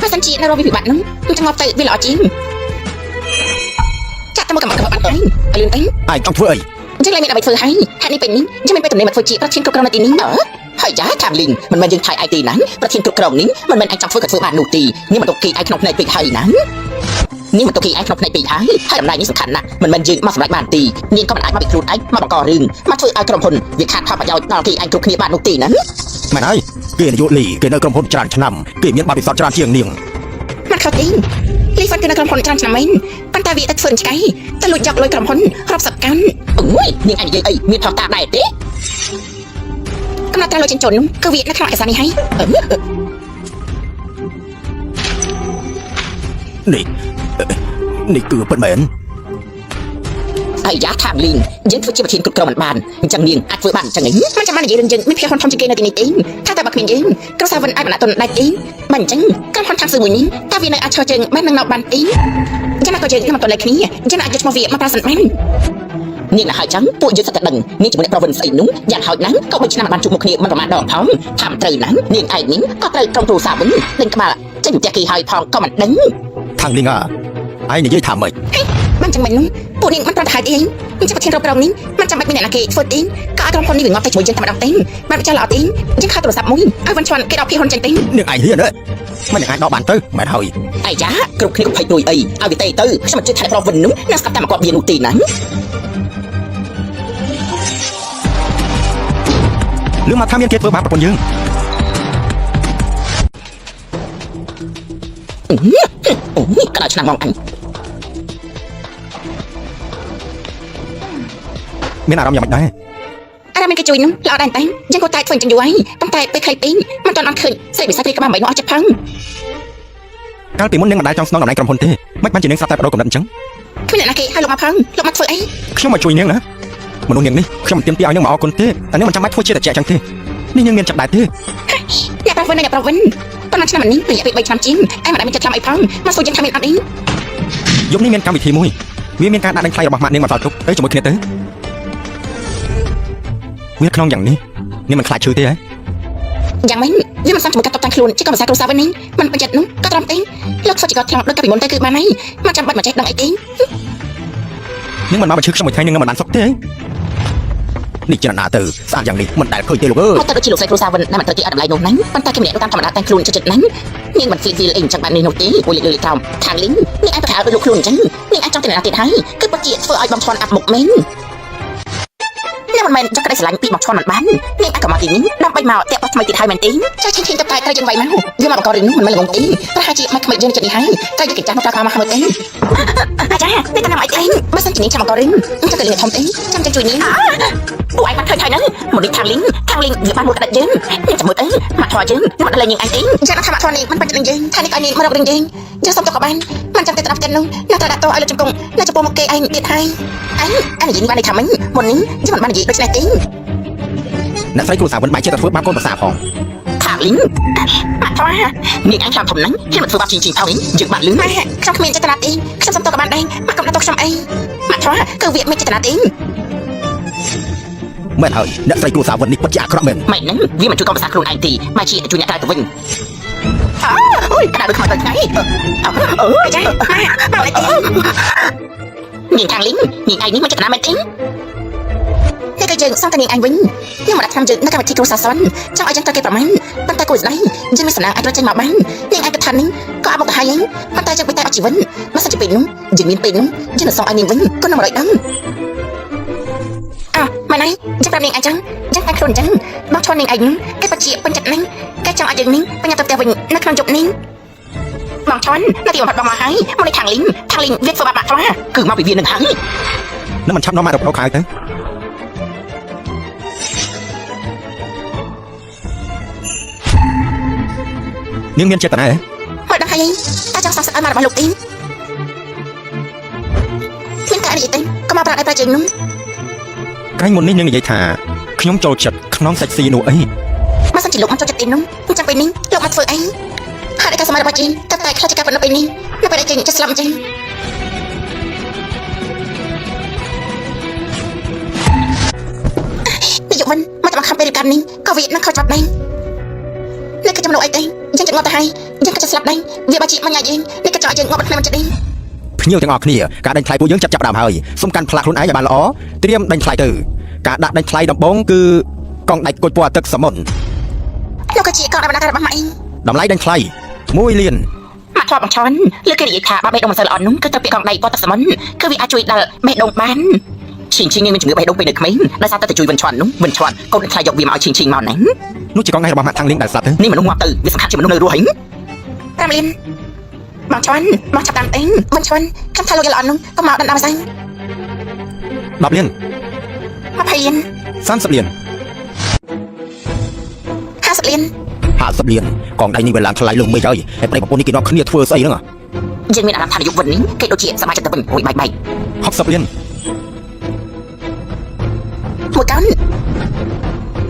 បើសិនជានៅរកវិបត្តិនោះខ្ញុំចង់ងាប់ទៅវាល្អជាងចាក់តែមកកំកំបាត់ហើយឲ្យលឿនទៅ ឯងចង់ធ្វើអី យើងលែងមានអ្វីធ្វើហើយហេតុនេះពេលនេះយើងមានពេលទំនេរមកធ្វើជាប្រធានគ្រប់គ្រងនៅទីនេះ ហើយយ៉ាខាងលីងមិនមែនយើងថៃឯទីណាប្រធានគ្រប់គ្រងនេះមិនមែនឯងចង់ធ្វើក៏ធ្វើបាននោះទេនាងមិនទុកគេឯងក្នុងភ្នែកពេកហើយណានាងមិនទុកគេឯងក្នុងភ្នែកពេកហើយហើយតំណែងនេះសំខាន់ណាស់មិនមែនយើងមកសម្រេចបានទេនាងក៏មិនអាចមកពីខ្លួនឯងមកបង្ករឿងមកធ្វើឲ្យក្រុមហ៊ុនវាខាតផលប្រយោជន៍ដល់គេឯងគ្រប់គ្នាបាននោះទេណា មែនហើយគេនាយកលីគេនៅក្រុមហ៊ុនច្រើនឆ្នាំគេមានបទពិសោធន៍ច្រើនជាងនាង មិនខុសទេលីហ្វាន់គឺនៅក្រុមហ៊ុនច្រើនឆ្នាំមែនប៉ុន្តែវាទៅធ្វើឆ្កែទៅលួចយកលុយក្រុមហ៊ុនរាប់សិបកាន់ អូយនាងឯងនិយាយអីមានផុសតាដែរទេ កំណត់ត្រាលុយចិញ្ចុននោះគឺវានៅក្នុងឯកសារនេះហើយ នេះនេះគឺពិតមែន អាយ៉ាខាងលីងយើងធ្វើជាប្រធានគ្រប់គ្រងមិនបានអញ្ចឹងនាងអាចធ្វើបានអញ្ចឹងឯង មិនចាំបាននិយាយរឿងយើងមានភាគហ៊ុនធំជាងគេនៅទីនេះទេថាតែបើគ្មានយើងក្រុមសាវិនអាចបណ្ដាក់ទុនដាច់ទេមិនអញ្ចឹងក្រុមហ៊ុនខាងស៊ឺមួយនេះតើវានៅអាចឈរជើងបាននឹងនៅបានទេយ៉ាងណាក៏យើងនឹងមិនតន់លេខគ្នាយ៉ាងណាអាចយកឈ្មោះវាមកប្រើសិនបាន នាងណាហើយចឹងពួកយើងសិតតែដឹងនាងជាមួយអ្នកប្រវិនស្អីនោះយ៉ាងហោចណាស់ក៏បីឆ្នាំមិនបានជួបមុខគ្នាមិនប្រមាណដងផងថាមិនត្រូវណាស់នាងឯងនេះក៏ត្រូវក្រុមគ្រួសារវិញដេញក្បាលចេញពីផ្ទះគេហើយផងក៏មិនដឹង ខាងលីងអើឯងនិយាយថាម៉េច បានចឹងមិននោះពួកនាងមិនប្រតិហើយទេអញ្ចឹងប្រធានគ្រប់គ្រងនេះមិនចាំបាច់មានអ្នកណាគេធ្វើទេក៏ឲ្យក្រុមហ៊ុននេះវាងាប់ទៅជាមួយយើងតែម្ដងទេបានបញ្ចល្អទេយើងខៅទូរស័ព្ទមួយឲ្យវិនឈွန်គេដល់ភាគហ៊ុនចេញទេ នាងឯងហ៊ានទេមិននាងឯងដកបានទៅមែនហើយ អាយ៉ាគ្រប់គ្នាកុំភ័យព្រួយអីឲ្យវាទេទៅខ្ញុំមិនជឿថាអ្នកប្រវិននោះនឹងស្កាប់តាមគាត់វានោះទេណា ឬមកថាមានគេធ្វើបាបប្រពន្ធយើង អូយក្តៅឆ្នាំងមកអញ មានអារម្មណ៍យ៉ាងម៉េចដែរ អារម្មណ៍មានគេជួយនោះល្អដែរតែយើងក៏តែធ្វើអញ្ចឹងយូរហើយប៉ុន្តែពេលខ្លីពេកមិនទាន់អត់ឃើញស្រីវិសាត្រីក្បាលមិននោះអស់ចិត្តផង កាលពីមុននាងមិនដែលចង់ស្នងតំណែងក្រុមហ៊ុនទេមិនបានជានាងស្រាប់តែបដូរកំណត់អញ្ចឹង គ្មានអ្នកណាគេឲ្យលោកមកផងលោកមកធ្វើអី ខ្ញុំមកជួយនាងណាមនុស្សនាងនេះខ្ញុំមិនទាមទារឲ្យនាងមកអរគុណទេតែនាងមិនចាំបាច់ធ្វើជាតែជាអញ្ចឹងទេនេះនាងមានចាប់ដែរទេ អ្នកប្រវិនអ្នកប្រវិនប៉ុន្មានឆ្នាំនេះរយៈពេល3ឆ្នាំជាងឯងមិនដែលមានចិត្តថ្លំអីផងមកសួរយើងថាមានអត់អី យប់នេះមានកម្មវិធីមួយវាមានការដាក់ដេញថ្លៃរបស់ម៉ាក់នាងមកដល់ទុកទៅជាមួយគ្នាទៅវាក្នុងយ៉ាងនេះនាងមិនខ្លាចឈឺទេហ៎ យ៉ាងម៉េចវាមិនសមជាមួយការតបតែងខ្លួនជាកម្មសាគ្រួសារវិញនេះមិនពេញចិត្តនោះក៏ត្រឹមទេលោកធ្វើជាគាត់ថ្លង់ដូចកាលពីមុនទៅគឺបានហើយមិនចាំបាច់មកចេះដឹងអីទេ នាងមិនមកបញ្ឈឺខ្ញុំមួយថ្ងៃនាងមិនបានសុខទេ នេះជាណាទៅស្អាតយ៉ាងនេះមិនដែលឃើញទេលោកអើយ មកទៅដូចជាលោកស្រីគ្រូសាវិនដែលមិនត្រូវគេអត់តម្លៃនោះណាប៉ុន្តែគេម្នាក់តាមធម្មតាតែងខ្លួនចិត្តចិត្តណានាងមិនហ្វីលហ្វីលអីអញ្ចឹងបែបនេះនោះទេអូយលើលើក្រោមខាងលីងនាងអាចប្រហែលដូចលោកខ្លួនអញ្ចឹងនាងអាចចង់ទៅណាទៀតហើយគឺពិតជាធ្វើឲ្យបងឈន់អាប់មុខមែននេះមិនមែនចង់ក្តីស្រឡាញ់ពីបងឈន់មិនបាននាងអាចក៏មកទីនេះដើម្បីមកតាក់បោះថ្មីទៀតហើយមែនទេ ចាឆេងឆេងទៅតែត្រូវយើងវាយមកវាមកបង្ករឿងនោះមិនមែនល្ងងទេប្រហែលជាមិនក្មេកយើងចិត្តនេះហើយត្រូវយកកិច្ចចាស់មកប្រើក្បាលមកហើយទេអាចារ្យនេះតាមអីទេបើសិនជានាងចាំបង្ករឿងចាំទៅលៀងធំទេចាំចាំជួយនាង ពួកឯងបានឃើញហើយហ្នឹងមកនេះខាងលីងខាងលីងវាបានមួយក្តិតយើងនាងចាំមើលទៅមកថយយើងមកដល់លេងនាងឯងទេ យ៉ាងណាថាមកធននេះមិនបាច់នឹងយើងថានេះឲ្យនាងមករករឿងយើងយើងសុំទៅក៏បានមិនចាំតែត្រាប់ទាំងនោះណាត្រូវដាក់តោឲ្យលោកចំគង់នៅចំពោះមុខគេឯងទៀតហើយ អញអញនិយាយបានន័យថាម៉េចមុននេះយើងមិនបាននិយាយដូច្នេះទេ អ្នកស្រីគ្រូសាវិនបែរជាតែធ្វើបាបកូនប្រសាផង ខាងលីងមកថយនាងឯងខ្លាំងធំហ្នឹងហ៊ានមកធ្វើបាបជីងជីងផងយើងបានលឺ ម៉ែខ្ញុំគ្មានចេតនាទេខ្ញុំសុំទៅក៏បានដែរមកកំណត់តខ្ញុំអី មកថយគឺវាមានចេតនាទេ មែនហើយអ្នកស្រីគ្រូសាវិននេះពិតជាអាក្រក់មែន ម៉េចហ្នឹងវាមិនជួយកុំប្រសាខ្លួនឯងទេមកជាជួយអ្នកក្រៅទៅវិញអូយក្តៅដូចខ្មោចទៅថ្ងៃអើ អាចារ្យម៉ែមកអីទេ នាងខាងលីងនាងឯងនេះមិនចេតនាមែនទេ នេះគឺយើងសងតែនាងឯងវិញខ្ញុំមកដាក់ឆ្នាំយើងនៅកម្មវិធីគ្រួសារសវណ្ណចង់ឲ្យយើងត្រូវគេប្រមាណប៉ុន្តែគួរស្ដីយើងមានសំណាងអាចរត់ចេញមកបាននាងឯងគិតថានេះក៏អត់មកទៅហើយឯងប៉ុន្តែយើងបិទតែអត់ជីវិតបើសិនជាពេលនោះយើងមានពេលនោះយើងនឹងសងឲ្យនាងវិញក៏នឹង100ដងអើម៉ែណៃចាំប្រាប់នាងឯងចឹងចឹងតែខ្លួនចឹងបងឈន់នាងឯងនោះគេបជាពេញចិត្តណាស់គេចង់ឲ្យយើងនេះបញ្ញាទៅផ្ទះវិញនៅក្នុងយប់នេះ បងឈន់នៅទីបំផុតបងមកហើយមកនេះខាងលីងខាងលីងវាធ្វើបាបមកខ្លះគឺមកពីវានឹងហើយ នឹងមិនឆាប់នាំមករកខៅទៅនាងមានចេតនាហ៎ មកដល់ហើយតើចង់សងសឹកឲ្យមករបស់លោកទីមានការនិយាយទេក៏មកប្រាក់ឲ្យប្រាជើងនោះ ក្រែងមុននេះនាងនិយាយថាខ្ញុំចូលចិត្តក្នុងសាច់ស៊ីនោះអី បើសិនជាលោកមកចូលចិត្តទីនោះចាំពេលនេះលោកមកធ្វើអីហេតុអីការសម័យរបស់ជេនតែតែខ្លាចជាការប៉ុណ្ណោះពេលនេះនៅពេលដែលជេនចិត្តស្លាប់អញ្ចឹងនាយកវិនមកតែបង្ខំពេលរៀបការនេះក៏វានឹងខុសច្បាប់ដែរនេះគឺចំណុចអីទេយើងចិត្តងាប់ទៅហើយយើងក៏ចិត្តស្លាប់ដែរវាបើជាមួយញ៉ាយើងនេះក៏ចង់ឲ្យយើងងាប់បន្ថែមចិត្តនេះ ភ្ញៀវទាំងអស់គ្នាការដេញថ្លៃពួកយើងចាប់ចាប់ដើមហើយសូមកាន់ផ្លាកខ្លួនឯងឲ្យបានល្អត្រៀមដេញថ្លៃទៅការដាក់ដេញថ្លៃដំបូងគឺកង់ដាច់គុជពណ៌ទឹកសមុទ្រ នោះក៏ជាកងដំណើរការរបស់ម៉ាក់ឯង តម្លៃដេញថ្លៃ1លាន មកធ្លាប់បងឈន់លើគេនិយាយថាបើបេះដូងមិនសូវល្អនោះគឺត្រូវពាក់កង់ដៃពណ៌ទឹកសមុនគឺវាអាចជួយដល់បេះដូងបានឈីងឈីងមានជំងឺបេះដូងពេលនៅក្មេងដោយសារតែទៅជួយវិនឈន់នោះវិនឈន់កូនថ្លៃយកវាមកឲ្យឈីងឈីងមកណា នោះជាកង់ដៃរបស់ម៉ាក់ថាងលៀងដែលស្លាប់ទៅ នេះមនុស្សងាប់ទៅវាសំខាន់ជាមនុស្សនៅរស់ហី 5លានបងឈន់បងចាប់តាមអេងបងឈន់ខ្ញុំថាលោកយល់ល្អនោះក៏មកដណ្ដើមស្អី 10លាន 20លាន 30លាន 50លាន 50លានកងដៃនេះវាឡើងថ្លៃលើសមេឃហើយហើយប្តីប្រពន្ធនេះគេនាំគ្នាធ្វើស្អីហ្នឹង យើងមានអារម្មណ៍ថានាយកវិននេះគេដូចជាសប្បាយចិត្តទៅវិញអូយបែកបែក 60លាន មួយកោន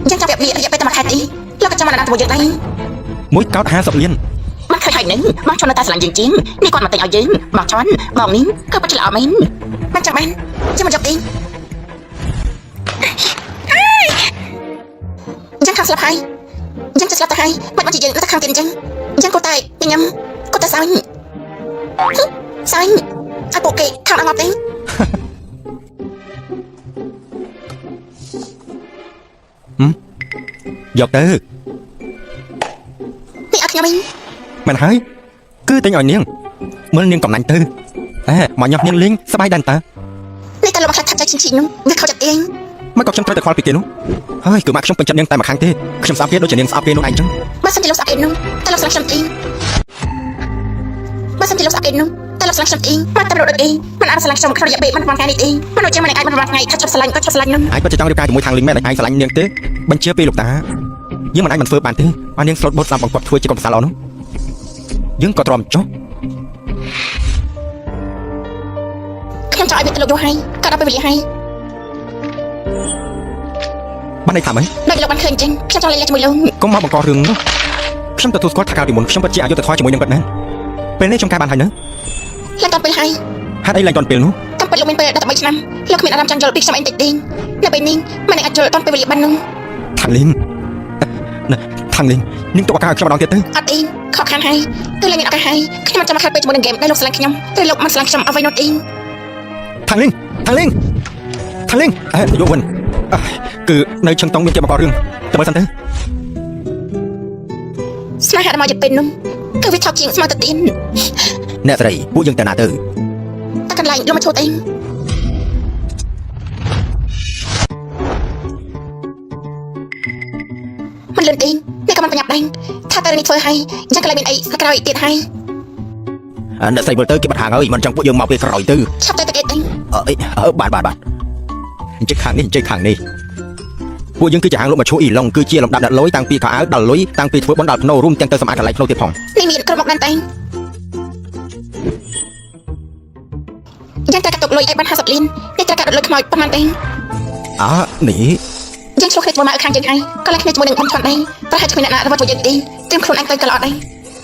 យើងចាប់វារយៈពេលតែមួយខែទេលោកក៏ចាំមកដណ្ដើមជាមួយយើងដែរ មួយកោត50លាន បានឃើញហើយនឹងបងឈន់នៅតែស្រឡាញ់យើងជាងនេះគាត់មកទិញឲ្យយើងបងឈន់បងនេះគឺពិតជាល្អមែន មិនចាំបានចាំមកយកទេយើងខាងស្លាប់ហើយយើងจะស្លាប់ទៅហើយមិនមកជាយើងនៅតែខាងទៀតអញ្ចឹងយើងគួរតែញញឹមគួរតែសើចសើចឲ្យពួកគេខាងដល់ងាប់ទេ យកទៅ នេះឲ្យខ្ញុំវិញ មែនហើយគឺទិញឲ្យនាងមើលនាងកំណាញ់ទៅអេមកញ៉ោះនាងលេងសប្បាយដែរតើ នេះតែលោកមកខ្លាចថាប់ใจឈិងឈិងនោះវាខោចិត្តទេ មិនក៏ខ្ញុំត្រូវតែខ្វល់ពីគេនោះហើយគឺម៉ាក់ខ្ញុំពេញចិត្តនាងតែមួយខាងទេខ្ញុំស្អប់គេដូចជានាងស្អប់គេនោះឯងចឹង បើសិនជាលោកស្អប់គេនោះតែលោកស្លាប់ខ្ញុំទេបើសិនជាលោកស្អប់គេនោះតែលោកស្លាប់ខ្ញុំទេមកតែលោកដូចគេមិនអាចស្លាប់ខ្ញុំក្នុងរយៈពេលមិនប្រហែលថ្ងៃនេះទេមិនដូចជាម្នាក់ឯងមិនប្រហែលថ្ងៃថាឈប់ស្លាញ់ក៏ឈប់ស្លាញ់នោះ ឯងពិតជាចង់រៀបការជាមួយខាងលីងមែនឯងស្រឡាញ់នាងទេបញ្ជាពីលោកតាយើងមិនអាចមិនធ្វើបានទេឲ្យនាងស្លូតបូតស្ដាប់បង្គាប់ធ្វើជាកុំប្រសាល្អនោះយើងក៏ទ្រាំចុះ ខ្ញុំចង់ឲ្យវាទៅលោកយល់ហើយក៏ដល់ពេលវេលាហើយ បានន័យថាម៉េច ដូចលោកបានឃើញអញ្ចឹងខ្ញុំចង់លេងជាមួយលោក កុំមកបង្ករឿងនោះខ្ញុំទទួលស្គាល់ថាកាលពីមុនខ្ញុំពិតជាអយុត្តិធម៌ជាមួយនឹងពិតមែនពេលនេះខ្ញុំកែបានហើយនៅ ឡើងតពេលហើយ ហេតុអីឡើងតន់ពេលនោះ តាមពិតលោកមានពេល13ឆ្នាំលោកគ្មានអារម្មណ៍ចង់យល់ពីខ្ញុំអីតិចទេនៅពេលនេះមិនអាចយល់តពេលវេលាបាននោះ ខាងលីងណាខាងលីងនាងទុកឱកាសឲ្យខ្ញុំម្ដងទៀតទៅ អត់ទេខកខានហើយគឺលែងមានឱកាសហើយខ្ញុំមិនចាំមកខាត់ពេលជាមួយនឹងហ្គេមដែលលោកស្រឡាញ់ខ្ញុំតែលោកមិនស្រឡាញ់ខ្ញុំអ្វីនោះទេ ខាងលីងខាងលីងខាងលីងអេយកវិញ គឺនៅឈឹងតុងមានគេបង្ករឿងតែមើលសិនទៅ ស្នេហារបស់យពេលនោះគឺវាថោកជាងស្មៅទៅទៀន អ្នកស្រីពួកយើងទៅណាទៅ តែកន្លែងលោកមកឈូតអីមិនលឿនទេអ្នកក៏មិនប្រញាប់ដែរថាតើនេះធ្វើឲ្យយ៉ាងកន្លែងមានអីស្ក្រោយទៀតហើយ អ្នកស្រីមើលទៅគេបាត់ហាងហើយមិនចង់ពួកយើងមកពេលក្រោយទៅ ឆាប់ទៅទៅគេទេ អឺអឺបាទបាទបាទអញ្ចឹងខាងនេះអញ្ចឹងខាងនេះពួកយើងគឺជាហាងលក់មឈូអ៊ីឡុងគឺជាលំដាប់អ្នកលុយតាំងពីខោអាវដល់លុយតាំងពីធ្វើបុណ្យដល់ភ្នោរួមទាំងទៅសម្អាតកន្លែងភ្នោទៀតផង នេះមានក្រុមមកដានតែយ៉ាងតែកាត់ទុកលុយឲ្យបាន50លាននេះត្រូវកាត់លុយខ្មោចប៉ុន្មានទេ អើនេះ យើងឆ្លោះគ្នាជាមួយម៉ែឲ្យខាងយើងហើយកន្លែងគ្នាជាមួយនឹងអ៊ំឆន់ដែរប្រហែលជាគ្មានអ្នកណារបស់ពួកយើងទេត្រៀមខ្លួនឯងទៅក៏ល្អដែរ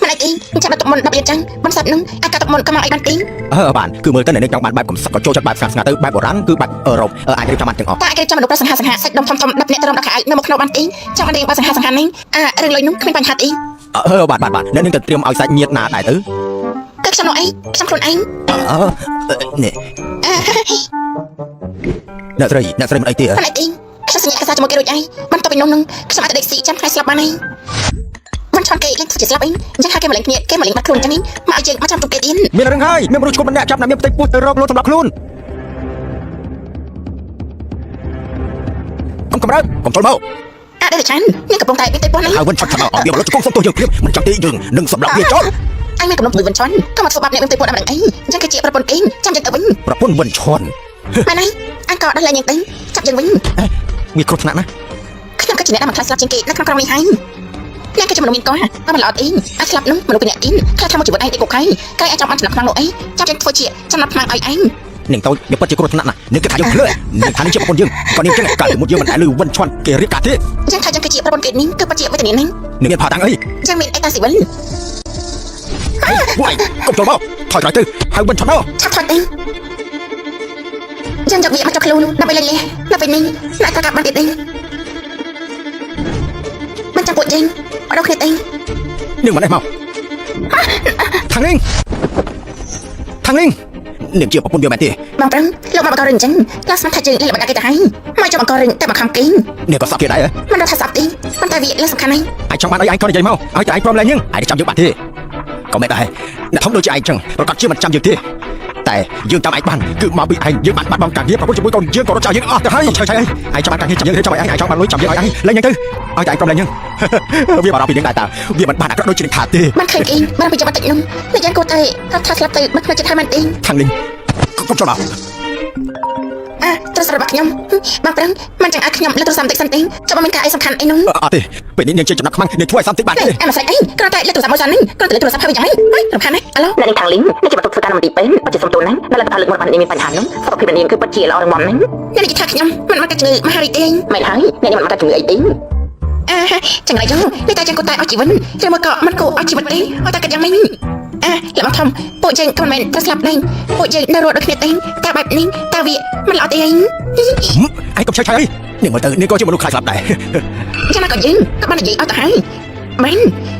មិនអីទេចាំដល់ទុកមុន10លានចឹងមិនសាប់នឹងអាចកាត់ទុកមុនក៏មកឲ្យបានទេ អឺបានគឺមើលទៅអ្នកនេះចង់បានបែបកំសត់ក៏ចូលចិត្តបែបស្ងាត់ស្ងាត់ទៅបែបបុរាណគឺបែបអឺរ៉ុបអាចរៀបចំបានទាំងអស់ តើអាចរៀបចំមនុស្សប្រសង្ហាសង្ហាសាច់ដុំធំធំ10នាក់ទៅរំដល់ខោអាវនៅមកក្នុងបានទេចង់បានរៀងបើសង្ហាសង្ហានេះអារឿងលុយនោះគ្មានបញ្ហាទេ អឺបាទបាទបាទអ្នកនឹងទៅត្រៀមឲ្យសាច់ញាតណាដែរទៅ គឺខ្ញុំនោះអីខ្ញុំខ្លួនឯង អឺនេះអ្នកស្រីអ្នកស្រីមិនអីទេ មិនអីទេខ្ញុំសញ្ញាកសាជាមួយគេរួចអីបន្ទាប់ពីនោះនឹងខ្ញុំអាចទៅដេកស៊ីចាំថ្ងៃស្លាប់បានហើយមិនឆន់គេឡើងធ្វើជាស្លាប់អីអញ្ចឹងហៅគេមកលេងគ្នាគេមកលេងបាត់ខ្លួនអញ្ចឹងនេះមកឲ្យយើងមកចាំទុកគេទៀត មានរឿងហើយមានមនុស្សឈប់ម្នាក់ចាប់អ្នកមានផ្ទៃពោះទៅរកលុយសម្រាប់ខ្លួនកុំកម្រើកកុំចូលមក អត់ទេឆាននាងកំពុងតែមានផ្ទៃពោះនេះ ហើយវិនឆត់ឆាប់មកឲ្យវាមកលុតជង្គង់សុំទោសយើងព្រាមមិនចង់ទេយើងនឹងសម្រាប់វាចោល អញមានកំណត់មួយវិនឆន់ក៏មកធ្វើបាបអ្នកមានផ្ទៃពោះដល់មិនដឹងអីអញ្ចឹងគឺជាប្រពន្ធគេចាំយើងទៅវិញ ប្រពន្ធវិនឆន់ ម៉ែនហើយអញក៏ដោះលែងយើងទៅចាប់យើងវិញ វាគ្រោះថ្នាក់ណាស់ ខ្ញុំក៏ជាអ្នកដែលមិនខ្លាចស្លាប់ជាងគេនៅក្នុងក្រុងនេះហើយអ្នកក៏ជាមនុស្សមានកោះតែមិនល្អទេអាចស្លាប់នោះមនុស្សពីអ្នកទីនខ្លះថាមកជីវិតឯងតិចគុកហើយក្រែងអាចចាំបានចំណុះខ្លាំងនោះអីចាំយើងធ្វើជាចំណុះខ្លាំងឲ្យឯង នាងតូចវាពិតជាគ្រោះថ្នាក់ណាស់នាងគិតថាយើងភ្លើនាងថានេះជាប្រពន្ធយើងក៏នាងចឹងកាលពីមុនយើងមិនដែលឮវិនឆន់គេរៀបការទេ យ៉ាងថាយើងគឺជាប្រពន្ធគេនេះគឺពិតជាវេទនានេះ នាងមានផាតាំងអី យ៉ាងមានអេតាស៊ីវិល វ៉ៃកុំចូលមកថយក្រោយទៅហើយវិនឆន់មក ឆាប់ថយទៅយើងយកវាមកចុះខ្លួនដើម្បីលេងលះនៅពេលនេះអ្នកត្រូវកាប់បានទៀតទេមិនចាំពួកយើងអត់ដល់គ្នាទេ នាងមិននេះមកខាងនេះខាងនេះនាងជាប្រពន្ធយើងមែនទេ បងប្រឹងលោកមកបង្ករឿងអញ្ចឹងឡាស្មានថាយើងលេងល្បិចដល់គេទៅហើយមកចាំបង្ករឿងតែមកខំគេ នាងក៏សັບគេដែរ មិនរត់ថាស្អប់ទេប៉ុន្តែវាលើសំខាន់ហើយ ឯងចង់បានអីឯងក៏និយាយមកឲ្យតែឯងព្រមលែងយើងឯងចាំយើងបាត់ទេក៏មិនដែរអ្នកធំដូចជាឯងចឹងប្រកាសជាមិនចាំយើងទេតែយើងចាំឯងបានគឺមកពីឯងយើងបានបាត់បង់ការងារប្រពន្ធជាមួយកូនយើងក៏រត់ចោលយើងអស់ទៅហើយឆៃឆៃអីឯងចាំបានការងារចាំយើងចាំឯងឯងចង់បានលុយចាំយើងឲ្យឯងលែងយើងទៅឲ្យតែឯងព្រមលែងយើងវាបារម្ភពីនាងដែរតើវាមិនបានអាក្រក់ដូចជានាងថាទេ បានឃើញគេបានពីចាំបន្តិចនោះអ្នកយ៉ាងគួរតែរត់ថាស្លាប់ទៅមិនខ្លាចចិត្តហើយមែនទេ ខាងនេះកុំចូលមក អាទូរស័ព្ទរបស់ខ្ញុំបងប្រឹងមិនចង់ឲ្យខ្ញុំលើទូរស័ព្ទបន្តិចសិនទេចាំមិនមានការអីសំខាន់អីនោះ អត់ទេពេលនេះនាងជាចំណាប់ខ្មាំងនាងធ្វើឲ្យសំតិចបានទេ នេះអាមិនស្អីអីគ្រាន់តែលើទូរស័ព្ទមួយសិននេះគ្រាន់តែលើទូរស័ព្ទហើយយ៉ាងនេះហើយរំខានណាអាឡូ អ្នកនាងខាងលីងនេះជាបន្ទប់ធ្វើការនៅមន្ទីរពេទ្យពិតជាសុំទោសណាស់ដែលលទ្ធផលលើកមុនបាននេះមានបញ្ហានោះសុខភាពអ្នកនាងគឺពិតជាល្អរឹងមាំណាស់ អ្នកនិយាយថាខ្ញុំមិនមកតែជំងឺមហារីកទេ មែនហើយអ្នកនាងមិនមកតែជំងឺអីទេ អាចង្រៃយោនេះតែយ៉ាងគួរតែអស់ជីវិតឬមកក៏មិនគួរអស់ជីវិតទេឲ្យតែគិតយ៉ាងនេះអាល្បងធំពួកយើងក៏មិនមែនត្រូវស្លាប់ដែរពួកយើងនៅរស់ដូចគ្នាទេតែបែបនេះតើវាមិនល្អទេ ឯងកុំឆៃឆៃអីនាងមើលទៅនាងក៏ជាមនុស្សខ្លាចស្លាប់ដែរ យ៉ាងណាក៏យើងក៏បាននិយាយអស់ទៅហើយមែន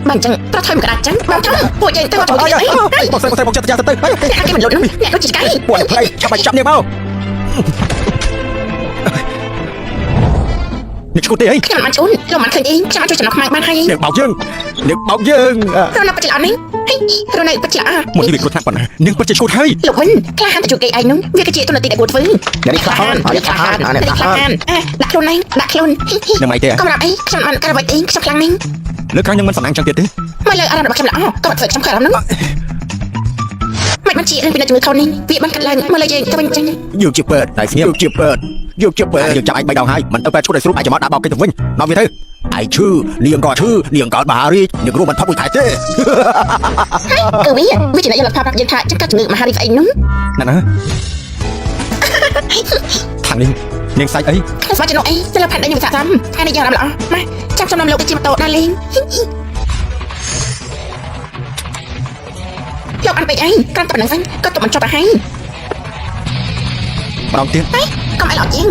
បានចឹងប្រថុយមកក្តារចឹងបងធំពួកយើងទៅមកជាមួយគ្នាអី បងស្រីបងស្រីបងចិត្តទៅទៅ អ្នកគេមិនលុតនោះអ្នកដូចជាឆ្កែ ពួកផ្លៃឆាប់ចាប់នាងមកនេះឈួតទេអី ខ្ញុំមិនបានជូនលោកមិនឃើញទេខ្ញុំអាចជួយចំណុះខ្មាំងបានហើយ នាងបោកយើងនាងបោកយើង រស់នៅពិតជាល្អនេះហីរស់នៅពិតជាល្អ មុននេះវាគ្រោះថ្នាក់ប៉ុណ្ណានាងពិតជាឈួតហើយ លោកវិញក្លាហានទៅជួបគេឯងនោះវាគឺជាទូនាទីដែលគួរធ្វើ អ្នកនេះក្លាហានអ្នកក្លាហានអ្នក អ្នក ក្លាហាន ក្លាហានអេដាក់ខ្លួនឯងដាក់ខ្លួន នឹងមិនទេ កុំរាប់អីខ្ញុំមិនការអ្វីទេខ្ញុំខ្លាំងនេះ លើក្រោយនឹងមិនសំណាងចឹងទៀតទេ មកលើអារម្មណ៍របស់ខ្ញុំល្អក៏មិនធ្វើខ្ញុំខកអារម្មណ៍នោះមិនបានជារឿងពីអ្នកជំងឺខុសនេះវាបានកាត់ឡើងមកលើយើងទៅវិញចឹង យើងជាពេទ្យតែស្ងៀមយើងជាពេទ្យយើងជាពេទ្យយើងចាប់ឯងបីដងហើយមិនទៅពេទ្យឈួតឲ្យស្រួលឯងចាំមកដាក់បោកគេទៅវិញមកវាទៅឯងឈឺនាងក៏ឈឺនាងកើតមហារាជនាងរស់មិនផុតមួយខែទេ គឺវាវាជាអ្នកយល់ផលប្រាប់យើងថាចឹងកាត់ជំងឺមហារីកស្អីនោះ ណាណាខាងនេះនាងសាច់អី ខ្ញុំស្មានចំណុចអីទៅលើផែនដីខ្ញុំសាកសមថ្ងៃនេះយើងអារម្មណ៍ល្អមកចាំខ្ញុំនាំលោកទៅជិះម៉ូតូដើរលេងលោកអានពេកអីគ្រាន់តែប៉ុណ្្នឹងសិនក៏ទុកមិនចប់ទៅហើយ ម្ដងទៀត ហេកុំឲ្យល្អជាង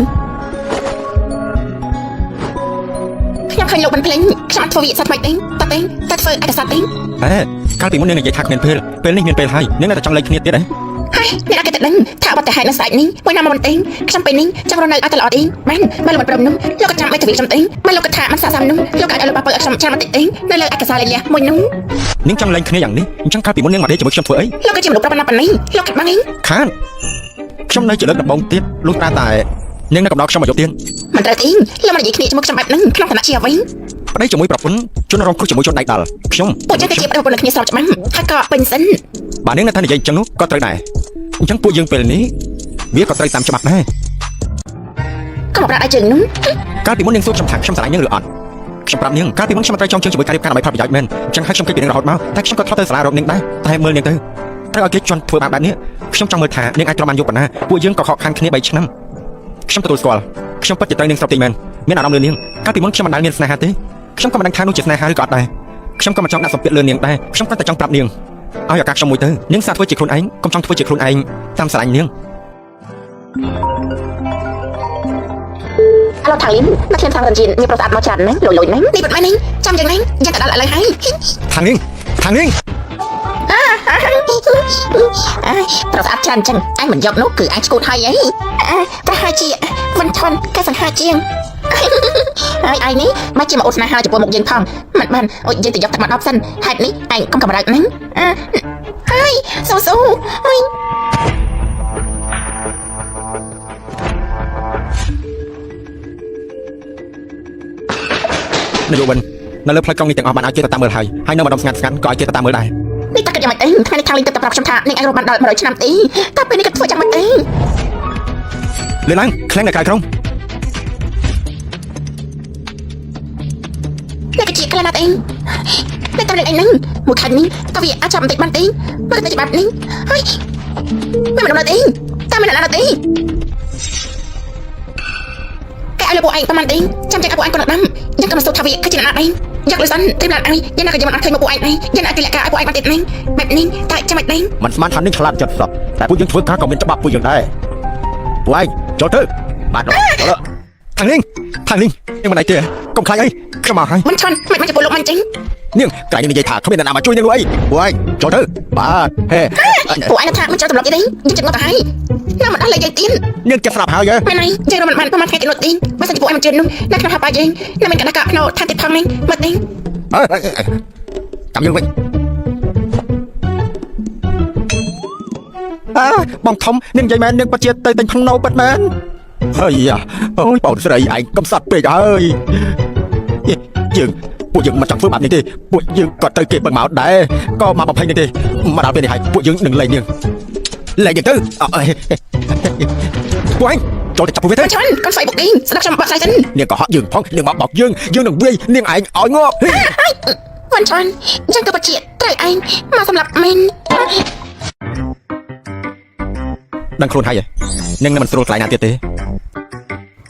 ខ្ញុំឃើញលោកមិនភ្លេងខ្ញុំអត់ធ្វើវិសាថ្មីទេតទេតែធ្វើឯកសារទេ អេកាលពីមុននាងនិយាយថាគ្មានពេលពេលនេះមានពេលហើយនាងនៅតែចង់លេងគ្នាទៀតហ៎ ហើយអ្នក តែដឹងថាអបតហេតុនៅស្អែកនេះមួយណាមកមិនទេខ្ញុំពេលនេះចង់រស់នៅឲ្យតែល្អទេបានបើលោកមិនព្រមនោះលោកក៏ចាំឲ្យទ្វីខ្ញុំទេបើលោកក៏ថាមិនស័ក្តិសមនោះលោកក៏អាចឲ្យលោកប៉ាពើឲ្យខ្ញុំចាំបន្តិចទេនៅលើឯកសារលេខលះមួយនោះ នាងចង់លែងគ្នាយ៉ាងនេះអញ្ចឹងកាលពីមុននាងមកដេកជាមួយខ្ញុំធ្វើអី លោកក៏ជាមនុស្សប្រាប់ណាប៉ុណ្នេះលោកកាត់បាំងឯង ខានខ្ញុំនៅជាលើកដំបូងទៀតលុះត្រាតែនាងនៅកំដរខ្ញុំមកយកទៀត មិនត្រូវទេលោកមកនិយាយគ្នាជាមួយខ្ញុំបែបហ្នឹងក្នុងឋានៈជាអ្វី ប្តីជាមួយប្រពន្ធជនរងគ្រោះជាមួយជនដៃដល់ខ្ញុំ ពួកយើងគឺជាប្តីប្រពន្ធគ្នាស្របច្បាប់ហើយក៏ពេញសិន បើនាងនៅថានិយាយអញ្ចឹងនោះក៏ត្រូវដែរអញ្ចឹងពួកយើងពេលនេះវាក៏ត្រូវតាមច្បាប់ដែរ ក៏មកប្រាប់ឲ្យជើងនោះ កាលពីមុននាងសួរខ្ញុំថាខ្ញុំស្រឡាញ់នាងឬអត់ខ្ញុំប្រាប់នាងកាលពីមុនខ្ញុំមិនត្រូវចង់ជើងជាមួយការរៀបការដើម្បីផលប្រយោជន៍មែនអញ្ចឹងហើយខ្ញុំគិតពីនាងរហូតមកតែខ្ញុំក៏ធ្លាប់ទៅសាលារកនាងដែរតែមើលនាងទៅត្រូវឲ្យគេជន់ធ្វើបាបបែបនេះខ្ញុំចង់មើលថានាងអាចទ្រាំបានយូរប៉ុណ្ណាពួកយើងក៏ខកខានគ្នា3ឆ្នាំខ្ញុំទទួលស្គាល់ខ្ញុំពិតជាត្រូវនាងស្រុកទីមែនមានអារម្មណ៍លើនាងកាលពីមុនខ្ញុំមិនដែលមានស្នេហាទេខ្ញុំក៏មិនដឹងថានោះជាស្នេហាឬក៏អត់ដែរខ្ញុំក៏មិនចង់ដាក់សម្ពាធលើនាងដែរខ្ញុំគ្រាន់តែចង់ប្រាប់នាងឲ្យឱកាសខ្ញុំមួយទៅនាងសាកធ្វើជាខ្លួនឯងកុំចង់ធ្វើជាខ្លួនឯងតាមស្រឡាញ់នាង អាឡូថាលីនមកខ្ញុំខាងរនជីនមានប្រុសស្អាតមកច្រើនណាស់លយលយណាស់ នេះពិតមែននេះចាំយ៉ាងនេះយ៉ាងទៅដល់ឥឡូវហើយ ខាងនាងខាងនាង អើប្រុសស្អាតច្រើនចឹងអញមិនយកនោះគឺអញឈួតហើយអី អើប្រហែលជាវិនថនកែសង្ហាជាង ហើយឯងនេះមកជាមកអូនស្នេហាចំពោះមុខយើងផងមិនបានអូយយើងទៅយកទឹកមកដប់សិនហេតុនេះឯងកុំកម្រើកហ្នឹង អើហើយស៊ូស៊ូអុយ នយោបាយនៅលើផ្លូវក្រុងនេះទាំងអស់បានឲ្យគេទៅតាមមើលហើយហើយនៅម្ដុំស្ងាត់ស្ងាត់ក៏ឲ្យគេទៅតាមមើលដែរ នេះតើគិតយ៉ាងម៉េចទេថ្ងៃនេះខាងលីងទៅប្រាប់ខ្ញុំថានាងឯងរស់បានដល់100ឆ្នាំទេតើពេលនេះគិតធ្វើយ៉ាងម៉េចទេ លើឡើងខ្លាំងនៅក្រៅក្រុង នេះគឺជាក្លិនណាត់អីនេះតើនឹងអីហ្នឹងមួយខែនេះតើវាអាចចាប់បន្តិចបានទេមើលទៅច្បាប់នេះហើយមិនមិនដល់ទេតើមិនដល់ទេកែឲ្យលោកពួកឯងប្រហែលទេចាំចាំឲ្យពួកឯងគាត់ដាំយ៉ាងក៏មិនសូវថាវាគឺជាអ្នកណាដែរយកលុយសិនត្រៀមឡានឲ្យយ៉ាងណាក៏យើងមិនអត់ឃើញមកពួកឯងដែរយ៉ាងណាគេលាក់ការឲ្យពួកឯងបានទៀតហ្នឹងបែបនេះតើចាំមិនដែរ មិនស្មានថានឹងឆ្លាតចិត្តសោះតែពួកយើងធ្វើការក៏មានច្បាប់ពួកយើងដែរពួកឯងចូលទៅបាទចូលទៅខាងនាងខាងនាងនាងមិនអីទេកុំខ្លាចអីខ្ញុំមកហើយ មិនឆន់មិនមកចំពោះលោកមិនចឹង នាងក្រែងនាងនិយាយថាគ្មានអ្នកណាមកជួយនាងនោះអីពួកឯងចូលទៅបាទហេ ពួកឯងថាមិនចូលទម្លាប់ទៀតទេយើងចិត្តងត់ទៅហើយណាមិនដល់លេខយើងទៀត នាងចិត្តស្រាប់ហើយហ៎ មែនហើយយើងរំមិនបានប្រហែលថ្ងៃទៀតនោះទេបើសិនជាពួកឯងមិនជឿនោះនៅក្នុងហប៉ាយើងនៅមានកណ្ដាលកភ្នោថែមទៀតផងនេះមើលទេ ចាំយើងវិញអើបងធំនាងនិយាយមែននាងពិតជាទៅទិញភ្នោពិតមែនហើយអូយបងស្រីឯងកំសត់ពេកហើយយើងពួកយើងមិនចង់ធ្វើបាបនេះទេពួកយើងក៏ត្រូវគេពឹងមកដែរក៏មកបំផិញនេះទេមកដល់ពេលនេះហើយពួកយើងនឹងលែងនាងលែងនាងទៅពួកឯងចូលទៅចាប់ពួកវាទៅ មិនឆន់កុំស្អីបុកទេស្ដាប់ខ្ញុំបកស្រាយសិន នាងក៏ហក់យើងផងនាងមកបោកយើងយើងនឹងវាយនាងឯងឲ្យងាប់ មិនឆន់យ៉ាងក៏ពិតជាត្រូវឯងមកសម្រាប់មែន ដឹងខ្លួនហើយនាងនឹងមិនស្រួលកន្លែងណាទៀតទេ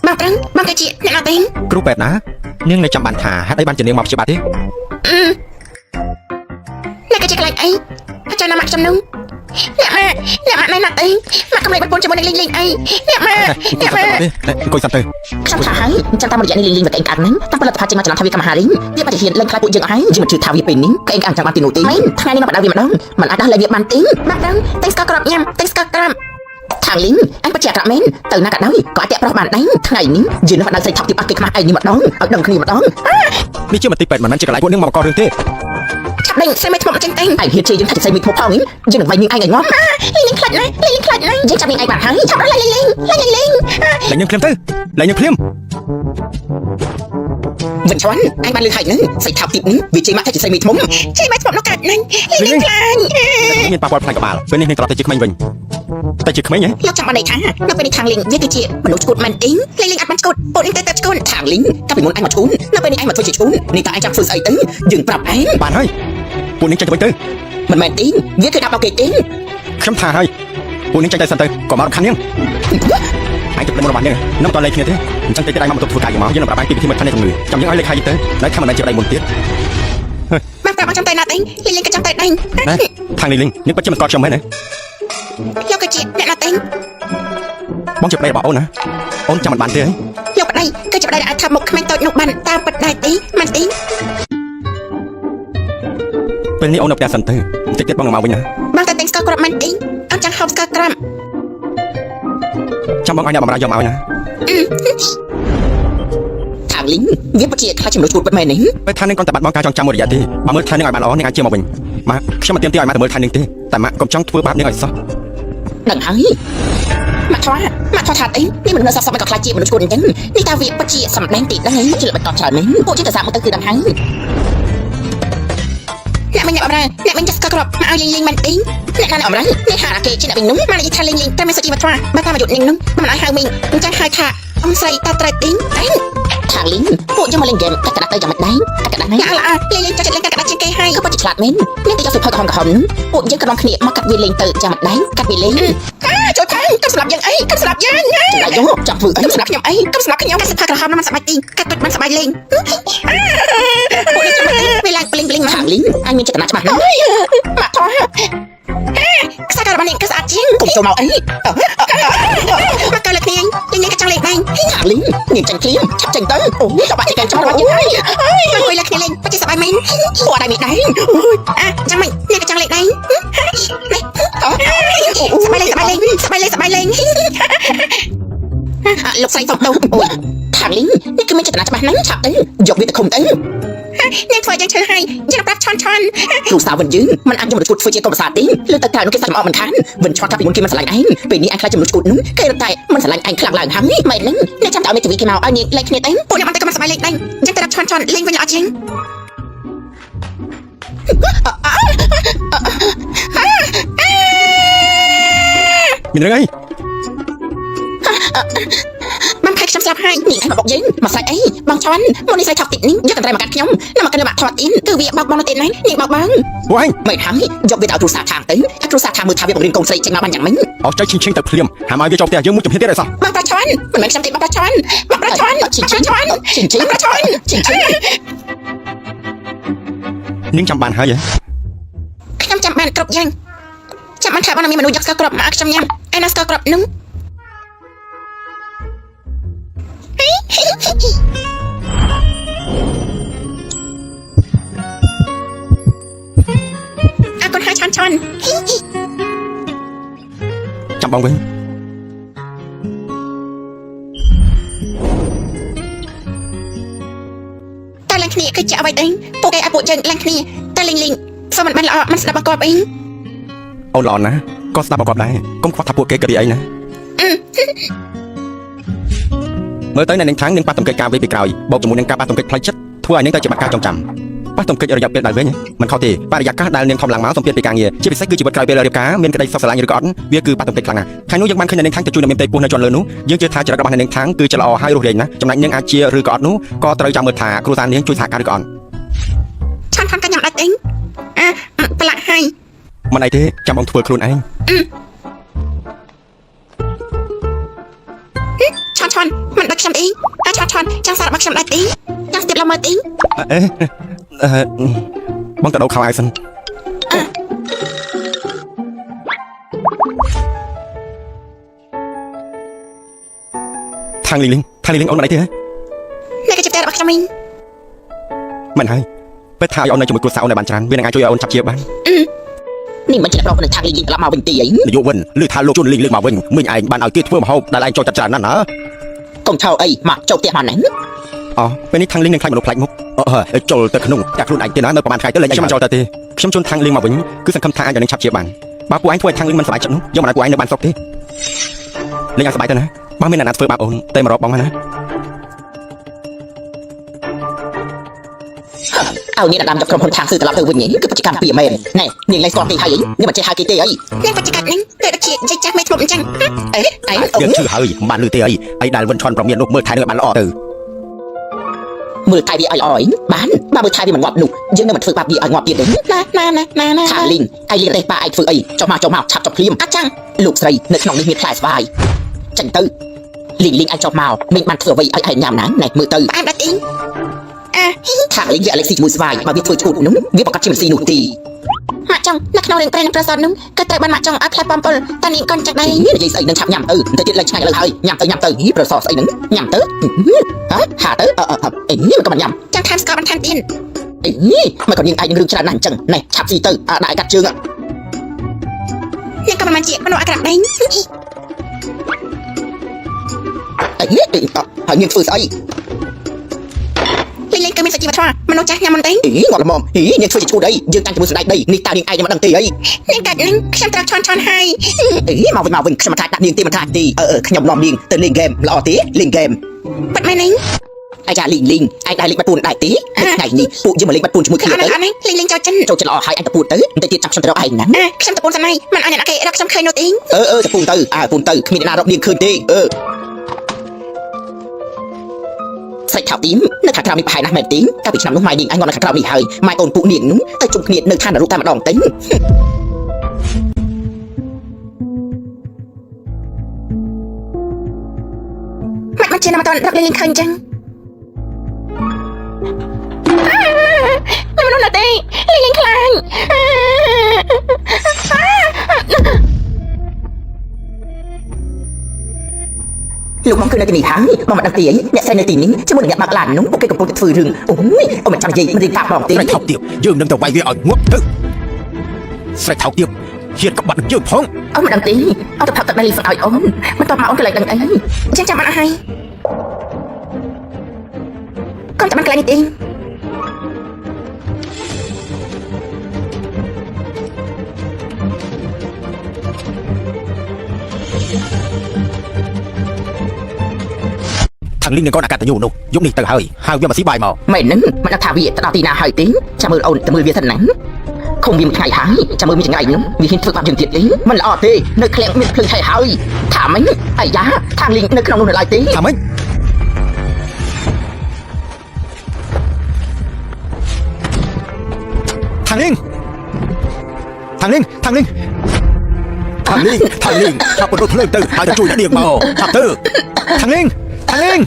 បងប្រឹងបងគឺជាអ្នកណាទេ គ្រូពេទ្យណានាងនៅចាំបានថាហេតុអីបានជានាងមកព្យាបាលទេ អ្នកគឺជាកន្លែងអីអាចណាម៉ាក់ខ្ញុំនោះអ្នកម៉ាក់អ្នកម៉ាក់ណៃណាត់ទេម៉ាក់កំឡៃបាត់ពូនជាមួយនឹងលីងលីងអីអ្នកម៉ាក់អ្នកម៉ាក់ អង្គុយសិនទៅ ខ្ញុំថាហើយចាំតាមរយៈនេះលីងលីងមកកេងក្អាក់ហ្នឹងតាមផលិតផលចេញមកច្រឡំថាវាកម្មហារីវាបាច់ហ៊ានលែងខ្លាចពួកយើងអស់ហើយយើងមិនជឿថាវាពេលនេះកេងក្អាក់ចាំបានទីនោះទេមែនថ្ងៃនេះមកបដៅវាម្ដងមិនអាចដោះលែងវាបានទេ បងប្រឹងតែងស្ករក្របញ៉ាំតែងស្ករក្រាំ ខាងលីងអញពិតជាអាក្រក់មែនទៅណាក៏ដោយក៏អាចតាក់ប្រុសបានដែរថ្ងៃនេះយើងនឹងបដៅស្រីថប់ទីបាក់គេខ្មាស់ឯងនេះម្ដងឲ្យដឹងគ្នាម្ដង នេះជាមន្ទីរពេទ្យមិនមែនជាកន្លែងពួកនាងមកបង្ករឿងទេ ឆាប់ដេញសេមិនធ្មប់ចេញទេ ឯងហ៊ានជេរយើងថាជាស្រីមីធ្មប់ផងយើងនឹងវាយនាងឯងឲ្យងាប់ លីងលីងខ្លាចណាស់លីងលីងខ្លាចណាស់ យើងចាប់នាងឯងបានហើយ ឆាប់ដល់លីងលីងលីងលីង លែងនាងភ្លាមទៅលែងនាងភ្លាម វិញឈន់ឯងបានលឺហើយនឹងស្រីថោកទីបនេះវាជេរម៉ាក់ថាជាស្រីមីធ្មប់ ជិះមកធ្មប់នោះកាត់ណាស់លីងលីងខ្លាច មានប៉ះពាល់ផ្នែកក្បាលពេលនេះនាងត្រឡប់ទៅជាក្មេងវិញតែជាក្មេងហ៎ លោកចង់បានន័យថានៅពេលនេះខាងលីងវាគឺជាមនុស្សឈួតមែនទេលីងលីងអត់បានឈួតពួកនេះទៅតែឈួត ខាងលីងកាលពីមុនឯងមកឈូននៅពេលនេះឯងមកធ្វើជាឈូននេះតើឯងចង់ធ្វើស្អីទៅយើងប្រាប់ឯង បានហើយពួកនាងចេញទៅវិញទៅ មិនមែនទេវាគឺដាក់បោកគេទេ ខ្ញុំថាហើយពួកនាងចេញទៅសិនទៅកុំមករំខាននាងឯងទៅមុនរបស់នាងនឹងតលែងគ្នាទេអញ្ចឹងតិចទៀតឯងមកបន្ទប់ធ្វើការយើងមកយើងនឹងប្រាប់ឯងពីវិធីមើលខាងនេះជំងឺចាំយើងឲ្យលេខខាយើងទៅហើយថាមិនមែនជាប្តីមុនទៀត បងប្រាប់មកចាំតែណាត់ទេលីងលីងក៏ចាំតែដេញ ណាខាងលីងលីងនាងពិតជាមិនស្គាល់ខ្ញុំមែនទេ លោកក៏ជាអ្នកណាត់ទេ បងជាប្តីរបស់អូនណាអូនចាំមិនបានទេហី លោកប្តីគឺជាប្តីដែលអាចថាមុខក្មេងតូចនោះបានតាមពិតដែរទេមែនទេ ពេលនេះអូននៅផ្ទះសិនទៅតិចទៀតបងនឹងមកវិញណា បងតែតែងស្ករគ្រាប់មែនទេអត់ចង់ហូបស្ករក្រាំ ចាំបងឲ្យអ្នកបម្រើយកមកឲ្យណា ខាងលីងវាពិតជាខ្លាចជាមនុស្សឈួតពិតមែននេះ ពេលថានឹងគាត់តែបាត់បង់ការចងចាំមួយរយៈទេបើមើលថែនឹងឲ្យបានល្អនឹងអាចជាមកវិញម៉ាក់ខ្ញុំមិនទៀមទាឲ្យម៉ាក់ទៅមើលថែនឹងទេតែម៉ាក់កុំចង់ធ្វើបាបនឹងឲ្យសោះ ដឹងហើយ ម៉ាក់ថ្វាម៉ាក់ថ្វាថាអីនេះមនុស្សសោះសោះមិនក៏ខ្លាចជាមនុស្សឈួតអញ្ចឹងនេះតើវាពិតជាសម្ដែងទីដែរ ជាល្បិចកប់ច្រើនមែនពួកយើងទៅសាកមើលទៅគឺដឹងហើយ អ្នកមិញអ្នកបំរើអ្នកមិញចាស់ស្កក្របមកឲ្យលេងលេងមិនទីអ្នកណាអ្នកបំរើនេះហាគេជាអ្នកវិញនោះមកនិយាយថាលេងលេងតែមិនសុជីវធម៌បើតាមអាយុនាងនោះមិនឲ្យហៅមីងអញ្ចឹងហៅថាអ៊ំស្រីតើត្រូវទីអី ខាងលីងពួកយើងមកលេងហ្គេមកាត់ក្តារទៅយ៉ាងម៉េចដែរកាត់ក្តារណា យ៉ាល្អលេងលេងចូលចិត្តលេងកាត់ក្តារជាងគេហើយ ក៏ពិតជាឆ្លាតមែននាងទៅយកសៀវភៅក្រហមក្រហមនោះពួកយើងក៏នាំគ្នាមកកាត់វាលេងទៅយ៉ាងម៉េចដែរកាត់វាលេង ចូលទៅកុំស្លាប់យើងអីកុំស្លាប់យើងណា ចម្លែកយកចង់ធ្វើអី កុំស្លាប់ខ្ញុំអីកុំស្លាប់ខ្ញុំកាត់សភៅក្រហមនោះមិនសប្បាយទីកាត់ទុចមិនសប្បាយលេងពួកនេះចាំទីវាឡើងប្លីងប្លីងមក ខាងលីងអញមានចេតនាច្បាស់ណាស់ ម៉ាក់ថោខ្សែក្ររបស់នាងគឺស្អាតជាង កុំចូលមកអី មកកើលើគ្នាលេងលេងក៏ចង់លេងដែរ ខាងលីងនាងចាញ់ភ្លាមឆាប់ចេញទៅអូចង់បាក់ជាកែចាំរបស់យើងហើយ មកអង្គុយលើគ្នាលេងពិតជាសប្បាយមែន ពួកអត់ដែរមានដែរ អាចាំមិននាងក៏ចង់លេងដែរនេះសប្បាយលេងសប្បាយលេងសប្បាយលេងសប្បាយលេង លោកស្រីសុំទៅអូយខាងលីងនេះគឺមានចេតនាច្បាស់ណាស់ឆាប់ទៅយកវាទៅឃុំទៅ នាងធ្វើយ៉ាងឈឺហើយយើងប្រាប់ឆន់ឆន់ គ្រូសាវិនយើងมันអាចយកមនុស្សឈួតធ្វើជាកុំប្រសាទេលើទៅក្រៅនោះគេសាច់ចំអកមិនខានវិនឆ្វាត់ថាពីមុនគេមិនស្រឡាញ់ឯងពេលនេះឯងខ្លាចជាមនុស្សឈួតនោះគេរត់តែមិនស្រឡាញ់ឯងខ្លាំងឡើងហើយ មែនហ្នឹងអ្នកចាំតែឲ្យមេធាវីគេមកឲ្យនាងលេងគ្នាទៅពួកអ្នកអត់ទៅក៏មិនសប្បាយលេងដែរយើងទៅរាប់ឆន់ឆន់លេងវិញល្អជាង មានរឿងអី បានខែខ្ញុំស្លាប់ហើយ នាងឯងមកបុកយើងមកសាច់អី បងឆន់មកនេះស្រីថោកតិចនេះយកកន្ត្រៃមកកាត់ខ្ញុំណាមកកិនបាក់ថតអ៊ីនគឺវាបោកបងនៅទៀតណានាងបោកបង ពួកឯង មិនហើយយកវាទៅឲ្យគ្រូសាខាងទៅឲ្យគ្រូសាខាងមើលថាវាបង្រៀនកូនស្រីចេញមកបានយ៉ាងម៉េច អស់ចៃឈិងឈិងទៅភ្លាមហាមឲ្យវាចូលផ្ទះយើងមួយជំហានទៀតឲ្យសោះ បងប្រឆន់មិនមែនខ្ញុំទេបងប្រឆន់បងប្រឆន់ ឈិងឈិង ឆន់ ឈិងឈិង បងប្រឆន់ ឈិងឈិង នាងចាំបានហើយហ៎ ខ្ញុំចាំបានគ្រប់យ៉ាងចាំបានថាបងមានមនុស្សយកស្ករគ្រាប់មកឲ្យខ្ញុំញ៉ាំឯណាស្ករគ្រាប់នោះអរគុណហើយឆន់ឆន់ ចាំបងវិញ តើឡើងគ្នាគឺជាអ្វីដែរពួកគេឲ្យពួកយើងឡើងគ្នាតែលេងលេងធ្វើមិនបានល្អមិនស្ដាប់បង្គាប់អី អូនល្អណាស់ក៏ស្ដាប់បង្គាប់ដែរកុំខ្វះថាពួកគេគិតពីអីណាមើលទៅអ្នកនាងខាងនឹងប៉ះទង្គិចការវេពីក្រោយបូកជាមួយនឹងការប៉ះទង្គិចផ្លូវចិត្តធ្វើឲ្យនាងទៅជាបាត់ការចងចាំប៉ះទង្គិចរយៈពេលដែលវិញមិនខុសទេបរិយាកាសដែលនាងធំឡើងមកសំពាធពីការងារជាពិសេសគឺជីវិតក្រោយពេលរៀបការមានក្តីសុខស្រឡាញ់ឬក៏អត់វាគឺប៉ះទង្គិចខ្លាំងណាស់ខាងនោះយើងបានឃើញអ្នកនាងខាងទៅជួយអ្នកមានផ្ទៃពោះនៅជាន់លើនោះយើងជឿថាចរិតរបស់អ្នកនាងខាងគឺជាល្អហើយរស់រាយណាស់ចំណែកនាងអាចជាឬក៏អត់នោះក៏ត្រូវចាំមើលថាគ្រួសារនាងជួយសហការឬក៏អត់ ឆន់ឆន់ក៏ញ៉ាំដាច់អីអាប្រឡាក់ហើយ មិនអីទេចាំបងធ្វើខ្លួនឯង ឆន់ឆន់មិនដឹកខ្ញុំអីអាឆន់ឆន់ចាំសាររបស់ខ្ញុំដាច់អីចាំស្ទាបឡើងមើលអី អេអឺបងទៅដូរខោអាវសិនខាងលីលីងខាងលីលីងអូនមិនអីទេហ៎ នេះគឺជាផ្ទះរបស់ខ្ញុំវិញ មិនហើយពេលថាឲ្យអូននៅជាមួយគ្រួសារអូនឲ្យបានច្រើនវានឹងអាចជួយឲ្យអូនឆាប់ជាបាន នេះមិនជាអ្នកប្រុសនឹងខាងលីងត្រឡប់មកវិញទីអី នាយកវិញឬថាលោកជួនលីងលើកមកវិញមិញឯងបានឲ្យគេធ្វើម្ហូបដែលឯងចូលចិត្តច្រើនណាស់ណា កុំឆោអីមកចូលផ្ទះមកហ្នឹង អូពេលនេះខាងលីងនឹងខ្លាចមនុស្សប្លែកមុខអូចូលទៅក្នុងតែខ្លួនឯងទេណានៅប្រហែលថ្ងៃទៅលេងខ្ញុំមិនចូលទៅទេខ្ញុំជួនខាងលីងមកវិញគឺសង្ឃឹមថាអាចនឹងឆាប់ជាបានបើពួកឯងធ្វើឲ្យខាងលីងមិនសប្បាយចិត្តនោះយកមកឲ្យពួកឯងនៅបានសុខទេលេងឲ្យសប្បាយទៅណាបើមានអ្នកណាធ្វើបាបអូនតែមករកបងណា ឲ្យនាងដាំយកក្រុមហ៊ុនខាងស៊ឺត្រឡប់ទៅវិញគឺបច្ចកម្មពីមែនណែនាងលែងស្គាល់គេហើយនាងមិនចេះហៅគេទេអី នាងបច្ចកាត់នេះគឺដូចជាយាយចាស់មេធ្មប់អញ្ចឹង អេឯង យើងឈឺហើយមិនបានលឺទេអីអីដែលវិនឆនប្រមាននោះមើលថែនឹងឲ្យបានល្អទៅ មើលថែវាឲ្យល្អអីបានបើមើលថែវាមិនងាប់នោះយើងនឹងមិនធ្វើបាបវាឲ្យងាប់ទៀតទេ ណាណាណាណាណា ខាងលីងឯងលីងទេប៉ាឯងធ្វើអីចុះមកចុះមកឆាប់ចុះភ្លាម អត់ចឹង លោកស្រីនៅក្នុងនេះមានផ្លែស្វាយចេញទៅលីងលីងឯងចុះមកមីងបានធ្វើអ្វីឲ្យឯងញ៉ាំណាណែមើលទៅ ផ្អែមដាច់អីអា ខាងលីងវាអាឡិចស៊ីជាមួយស្វាយបើវាធ្វើឈួតនោះវាប្រកាសជាមិនស៊ីនោះទី ម៉ាក់ចង់នៅក្នុងរឿងព្រេងនិងប្រសតនោះក៏ត្រូវបានម៉ាក់ចង់ឲ្យផ្លែបំពុលតានាងកូនចឹងដែរ និយាយស្អីនឹងឆាប់ញ៉ាំទៅទៅទៀតឡើងឆ្ងាញ់ឥឡូវហើយញ៉ាំទៅញ៉ាំទៅហីប្រសស្អីនឹងញ៉ាំទៅហ៎ហាទៅអឺអីនេះមិនក៏មិនញ៉ាំ ចង់ថែមស្ករបន្ថែមទៀត អីនេះមិនក៏នាងឯងនឹងរឿងច្រើនណាស់អញ្ចឹងណែឆាប់ស៊ីទៅអាដាក់ឲ្យកាត់ជើង នាងក៏មិនមែនជាមនុស្សអាក្រក់ដែរ អីនេះអីតហើយនាងធ្វើស្អី លេងលេងគឺមានសុជីវធម៌មនុស្សចាស់ញ៉ាំមិនទេ អីងាប់ល្មមអីនាងធ្វើជាឈួតអីយើងតាំងជាមួយសណ្ដែកដីនេះតើនាងឯងមិនដឹងទេអី នាងកាច់នឹងខ្ញុំត្រូវឆន់ឆន់ហើយ អីមកវិញមកវិញខ្ញុំមិនថាដាក់នាងទេមិនថាទេអឺអឺខ្ញុំនាំនាងទៅលេងហ្គេមល្អទេលេងហ្គេម ពិតមែនទេ អាចាលីងលីងឯងដែរលេងបាត់ពួនដែរទេថ្ងៃនេះពួកយើងមកលេងបាត់ពួនជាមួយគ្នា អត់ ទៅ អត់លេងលេងចូលចិន ចូលចិត្តល្អហើយអញទៅពួនទៅបន្តិចទៀតចាំខ្ញុំទៅរកឯងណា អាខ្ញុំតពូនសិនហើយមិនឲ្យអ្នកណាគេរកខ្ញុំឃើញនោះទេ អឺអឺទៅពួនទៅអើពួនទៅគ្មានអ្នកណារកនាងឃើញទេអឺស្រីថោទីមនៅខាងក្រៅនេះប្រហែលណាស់មែនទេកាលពីឆ្នាំនោះម៉ែនាងអញងំនៅខាងក្រៅនេះហើយម៉ែអូនពួកនាងនោះទៅជុំគ្នានៅឋាននរកតែម្ដងទៅ មិនមិនជាណាមិនតរកលេងលេងឃើញចឹងមិនមនុស្សណាទេលេងលេងខ្លាំង លោកមកគឺនៅទីនេះហើយបងមិនដឹងទីអីអ្នកស្រីនៅទីនេះជាមួយនឹងអ្នកបើកឡាននោះពួកគេកំពុងតែធ្វើរឿងអូយអូមិនចាំនិយាយមិនរៀបប្រាប់បងទេ ស្រីថោកទាបយើងនឹងទៅវាយវាឲ្យងាប់ទៅស្រីថោកទាបហ៊ានក្បត់នឹងយើងផង អូមិនដឹងទេអូទៅផឹកទឹកដៃលីហ្វឲ្យអូនមិនតបមកអូនក៏លែងដឹងអី ចឹងចាំបានអស់ហើយកុំចាំបានកន្លែងនេះទេ ខាងលីងនឹងកូនអកតញ្ញូនោះយប់នេះទៅហើយហើយវាមកស៊ីបាយមក មែននឹងមិនដឹងថាវាទៅដល់ទីណាហើយទេចាំមើលអូនទៅមើលវាសិនណាខំវាមួយថ្ងៃហើយចាំមើលមានចង្រៃនោះវាហ៊ានធ្វើបាបយើងទៀតទេមិនល្អទេនៅឃ្លាំងមានភ្លើងឆេះហើយថាម៉េចអាយ៉ាខាងលីងនៅក្នុងនោះនៅឡើយទេ ថាម៉េចខាងលីងខាងលីងខាងលីងខាងលីងខាងលីងឆាប់បដុភ្លើងទៅហើយទៅជួយអ្នកនាងមកឆាប់ទៅខាងលីងខាងលីង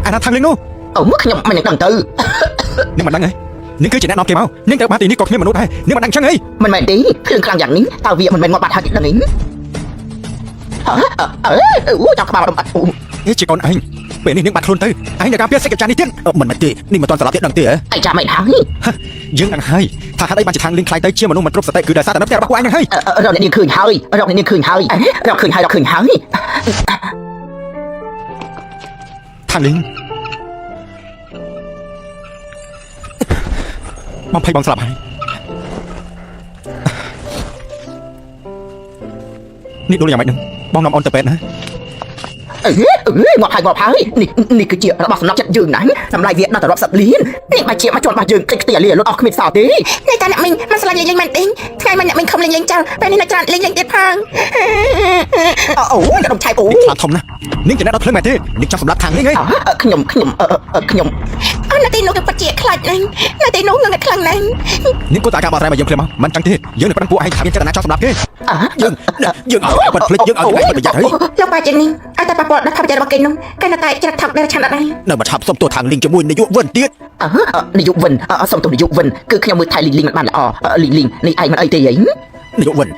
អាណាខាងលីងនោះ អូមកខ្ញុំមិនដឹងទៅ នាងមិនដឹងហីនាងគឺជាអ្នកនាំគេមកនាងទៅបានទីនេះក៏គ្មានមនុស្សដែរនាងមិនដឹងចឹងហី មិនមែនទេភ្លើងខ្លាំងយ៉ាងនេះតើវាមិនមែនងាប់បាត់ហើយដឹងទេហ៎អឺអូចង់ក្បាលដុំអត់អូ នេះជាកូនឯងពេលនេះនាងបាត់ខ្លួនទៅឯងនៅការពារសេចក្ដីចានេះទៀតមិនមែនទេនេះមិនទាន់ស្លាប់ទៀតដឹងទេហ៎ អាចាមែនហើយ យើងដឹងហើយថាហេតុអីបានជាខាងលីងខ្លាយទៅជាមនុស្សមិនគ្រប់សតិគឺដោយសារតែនៅផ្ទះរបស់ពួកឯងហ្នឹងហើយ រកអ្នកនាងឃើញហើយរកអ្នកនាងឃើញហើយរកឃើញហើយរកឃើញហើយ ខាងលីងបងភ័យបងស្លាប់ហើយនេះដូចយ៉ាងម៉េចហ្នឹងបងនាំអូនទៅពេទ្យណា អឺអឺងាប់ហើយងាប់ហើយនេះនេះគឺជារបស់សំណប់ចិត្តយើងណាសម្លាយវាដល់ទៅរាប់សិបលាននេះបាច់ជាមួយន់របស់យើងកិច្ចខ្ទេចលាលុតអស់គ្មានសល់ទេ នេះតាអ្នកមីងមិនស្លាញ់លេងលេងមែនទេថ្ងៃមិនអ្នកមីងខំលេងលេងចោលពេលនេះនៅច្រើនលេងលេងទៀតផង អូយដុំឆៃអូ នេះខ្លាចធំណាស់នាងជាអ្នកដុតភ្លើងមែនទេនាងចង់សម្លាប់ខាងលីងហី ខ្ញុំខ្ញុំខ្ញុំ អត់នៅទីនោះគឺពិតជាខ្លាចណាស់នៅទីនោះងងឹតខ្លាំងណាស់ នាងគួរតែការបកស្រាយមកយើងភ្លាមមកមិនចឹងទេយើងនឹងប្តឹងពួកឯងថាមានចេតនាចង់សម្លាប់គេ អើ យើងយើងឲ្យបាត់ភ្លេចយើងឲ្យឯងប្រយ័ត្នហី លោកបាជាងនេះឲ្យតែប៉ះពាល់ដល់ធម្មជាតិរបស់គេនោះគេនៅតែច្រឹកថប់ដែលឆាន់អត់ដែរ នៅមកឆាប់សុំទោសខាងលីងជាមួយនាយកវិនទៀត អើនាយកវិនសុំទោសនាយកវិនគឺខ្ញុំមើលថៃលីងលីងមិនបានល្អលីងលីងនេះឯងមិនអីទេអី នាយកវិន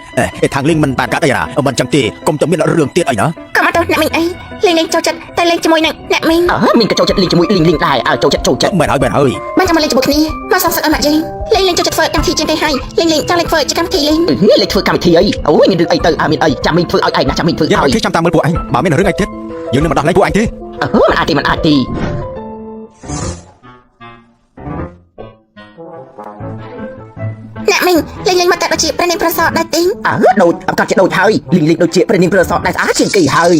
អេខាងលីងមិនបានកាត់អីណាមិនចឹងទេកុំតែមានរឿងទៀតអីណា ក៏មកទៅអ្នកមីងអីលេងលេងចូលចិត្តតែលេងជាមួយនឹងអ្នកមីង អើមានក៏ចូលចិត្តលីងជាមួយលីងលីងដែរអើចូលចិត្តចូលចិត្ត មែនហើយមែនហើយ បានចាំមកលេងជាមួយគ្នាមកសងសឹកឲ្យម៉ាក់យើងលេងលេងចូលចិត្តធ្វើកម្មវិធីជាងគេហើយលេងលេងចង់លេងធ្វើជាកម្មវិធីលេង នេះលេខធ្វើកម្មវិធីអីអូយមានរឿងអីទៅអើមានអីចាំមីងធ្វើឲ្យឯងណាចាំមីងធ្វើ ឲ្យ យើងឲ្យគេចាំតាមមើលពួកឯងបើមានរឿងអីទៀតយើងនឹងមិនដោះលែងពួកឯងទេ អឺមិនអាចទេមិនអាចទេ អ្នកមីងលេងលេងមកតែដូចជាព្រះនាងប្រសរដែរទេ អើដូចអកាត់ជាដូចហើយលីងលីងដូចជាព្រះនាងព្រះសដែលស្អាតជាងគេហើយ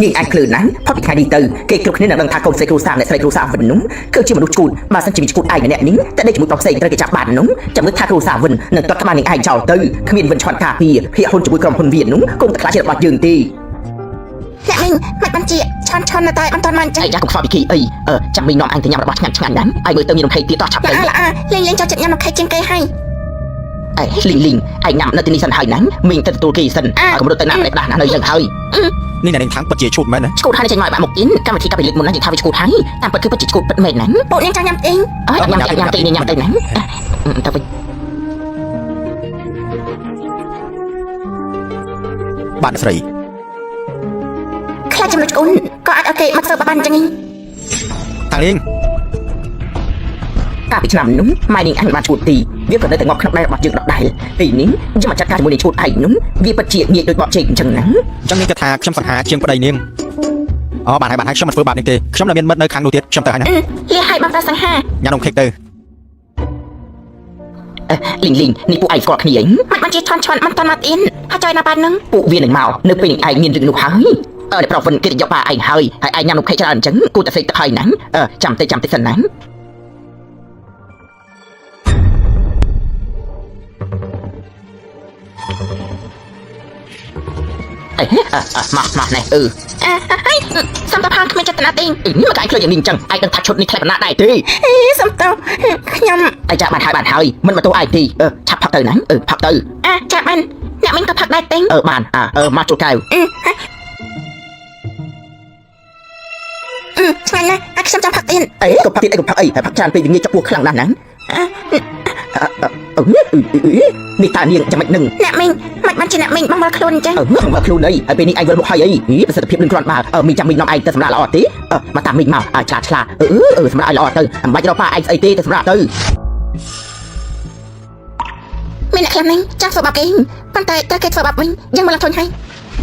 នាងអាចឃ្លឿនណាស់ផុតពីថ្ងៃនេះទៅគេគ្រប់គ្នានឹងដឹងថាកូនស្រីគ្រួសារអ្នកស្រីគ្រួសារវិននោះគឺជាមនុស្សឈួតបើសិនជាមានឈួតឯងម្នាក់នេះតែដេកជាមួយប្រុសផ្សេងត្រូវគេចាប់បាននោះចាំមើលថាគ្រួសារវិននឹងទាត់ក្បាលនាងឯងចោលទៅគ្មានវិនឆន់ការពារភាកហ៊ុនជាមួយក្រុមហ៊ុនវានោះគង់តែខ្លាចជារបស់យើងទេ អ្នកមីងមិនបានជាឆន់ឆន់នៅតែអត់ទាន់មកអញ្ចឹង អីយ៉ាកុំខ្វល់ពីគីអីអឺចាំមីងនាំអញទៅញ៉ាំរបស់ឆ្ងាញ់ឆ្ងាញ់ណាស់ឲ្យមើលទៅមានរំភេកទៀតតោះឆាប់ទៅ ល្អល្អលេងលេងចូលចិត្តញ៉ាំនំខេកជាងគេហើយ អេលីងលីងឯងញ៉ាំនៅទីនេះសិនហើយណាមីងទៅទទួលគេសិនឲ្យកុំរត់ទៅណាផ្ដេសផ្ដាស់ណានៅយើងហើយ នេះអ្នកនាងខាងពិតជាឈូតមែនណា ឈួតហើយចេញមកបាក់មុខទៀតកម្មវិធីកាពីលើកមុនណាយើងថាវាឈួតហើយតាមពិតគឺពិតជាឈួតពិតមែនណា ពួកនាងចង់ញ៉ាំទេ អើញ៉ាំញ៉ាំទៅញ៉ាំទៅណាទៅវិញ បាទអ្នកស្រី ខ្លាចចំណុចអូនក៏អាចឲ្យគេមកធ្វើបានអញ្ចឹងឯង ខាងលីង កាលពីឆ្នាំនោះម៉ែនាងអញបានឈួតទីវាក៏នៅតែងាប់ក្នុងដៃរបស់យើងដដែលពេលនេះយើងមកចាត់ការជាមួយនឹងឈួតឯងនោះវាពិតជាងាយដូចបកជែកអញ្ចឹងណា ចឹងនាងគិតថាខ្ញុំសង្ហាជាងប្តីនាង អូបានហើយបានហើយខ្ញុំមិនធ្វើបាបនេះទេខ្ញុំនៅមានមិត្តនៅខាងនោះទៀតខ្ញុំទៅហើយណា អឺលាឲ្យបងតាសង្ហា ញ៉ាំនំខេកទៅ លីងលីងនេះពួកឯងស្គាល់គ្នាឯង មិនបានជាឆន់ឆន់មិនតាន់មកទៀនហើយចុយណាបាននឹង ពួកវានឹងមកនៅពេលនេះឯងមានរឿងនោះហើយអឺអ្នកប្រុសវិនគេទៅយកប៉ាឯងហើយហើយឯងញ៉ាំនំខេកច្រើនអញ្ចឹងគួរតែស្រេកទឹកហើយណាអឺចាំតិចចាំតិចសិនណាអេមកមកនេះអឺ អើហើយសំតផាងគ្មានចេតនាទេ អឺមកឯងឃើញយ៉ាងនេះអញ្ចឹងឯងដឹងថាឈុតនេះថ្លៃប៉ុណ្ណាដែរទេ អេសំតខ្ញុំ ឯងចាបានហើយបានហើយមិនមកទោសឯងទីអឺឆាប់ផឹកទៅណាអឺផឹកទៅ អាចាបានអ្នកមីងក៏ផឹកដែរទេ អឺបានអើមកចូលកែវ អឺអឺឆ្ងាញ់ណាស់អាខ្ញុំចង់ផឹកទៀត អេក៏ផឹកទៀតអីក៏ផឹកអីហើយផឹកច្រើនពេកវាងាយចាប់ពោះខ្លាំងណាស់ហ្នឹងអឺនេះតានាងចាំមិននឹង អ្នកមីងមិនបានជាអ្នកមីងបងមកខ្លួនអញ្ចឹង អឺមកខ្លួនអីហើយពេលនេះឯងវិលមុខហើយអីប្រសិទ្ធភាពលឿនគ្រាន់បើអឺមីចាំមីនាំឯងទៅសម្រាប់ល្អទេអឺមកតាមមីមកឆ្លាឆ្លាអឺអឺសម្រាប់ឲ្យល្អទៅមិនបាច់រកប៉ាឯងស្អីទេទៅសម្រាប់ទៅ មានអ្នកខ្លះហ្នឹងចង់ធ្វើបាបគេប៉ុន្តែត្រូវគេធ្វើបាបវិញយើងមិនលំធុញហើយ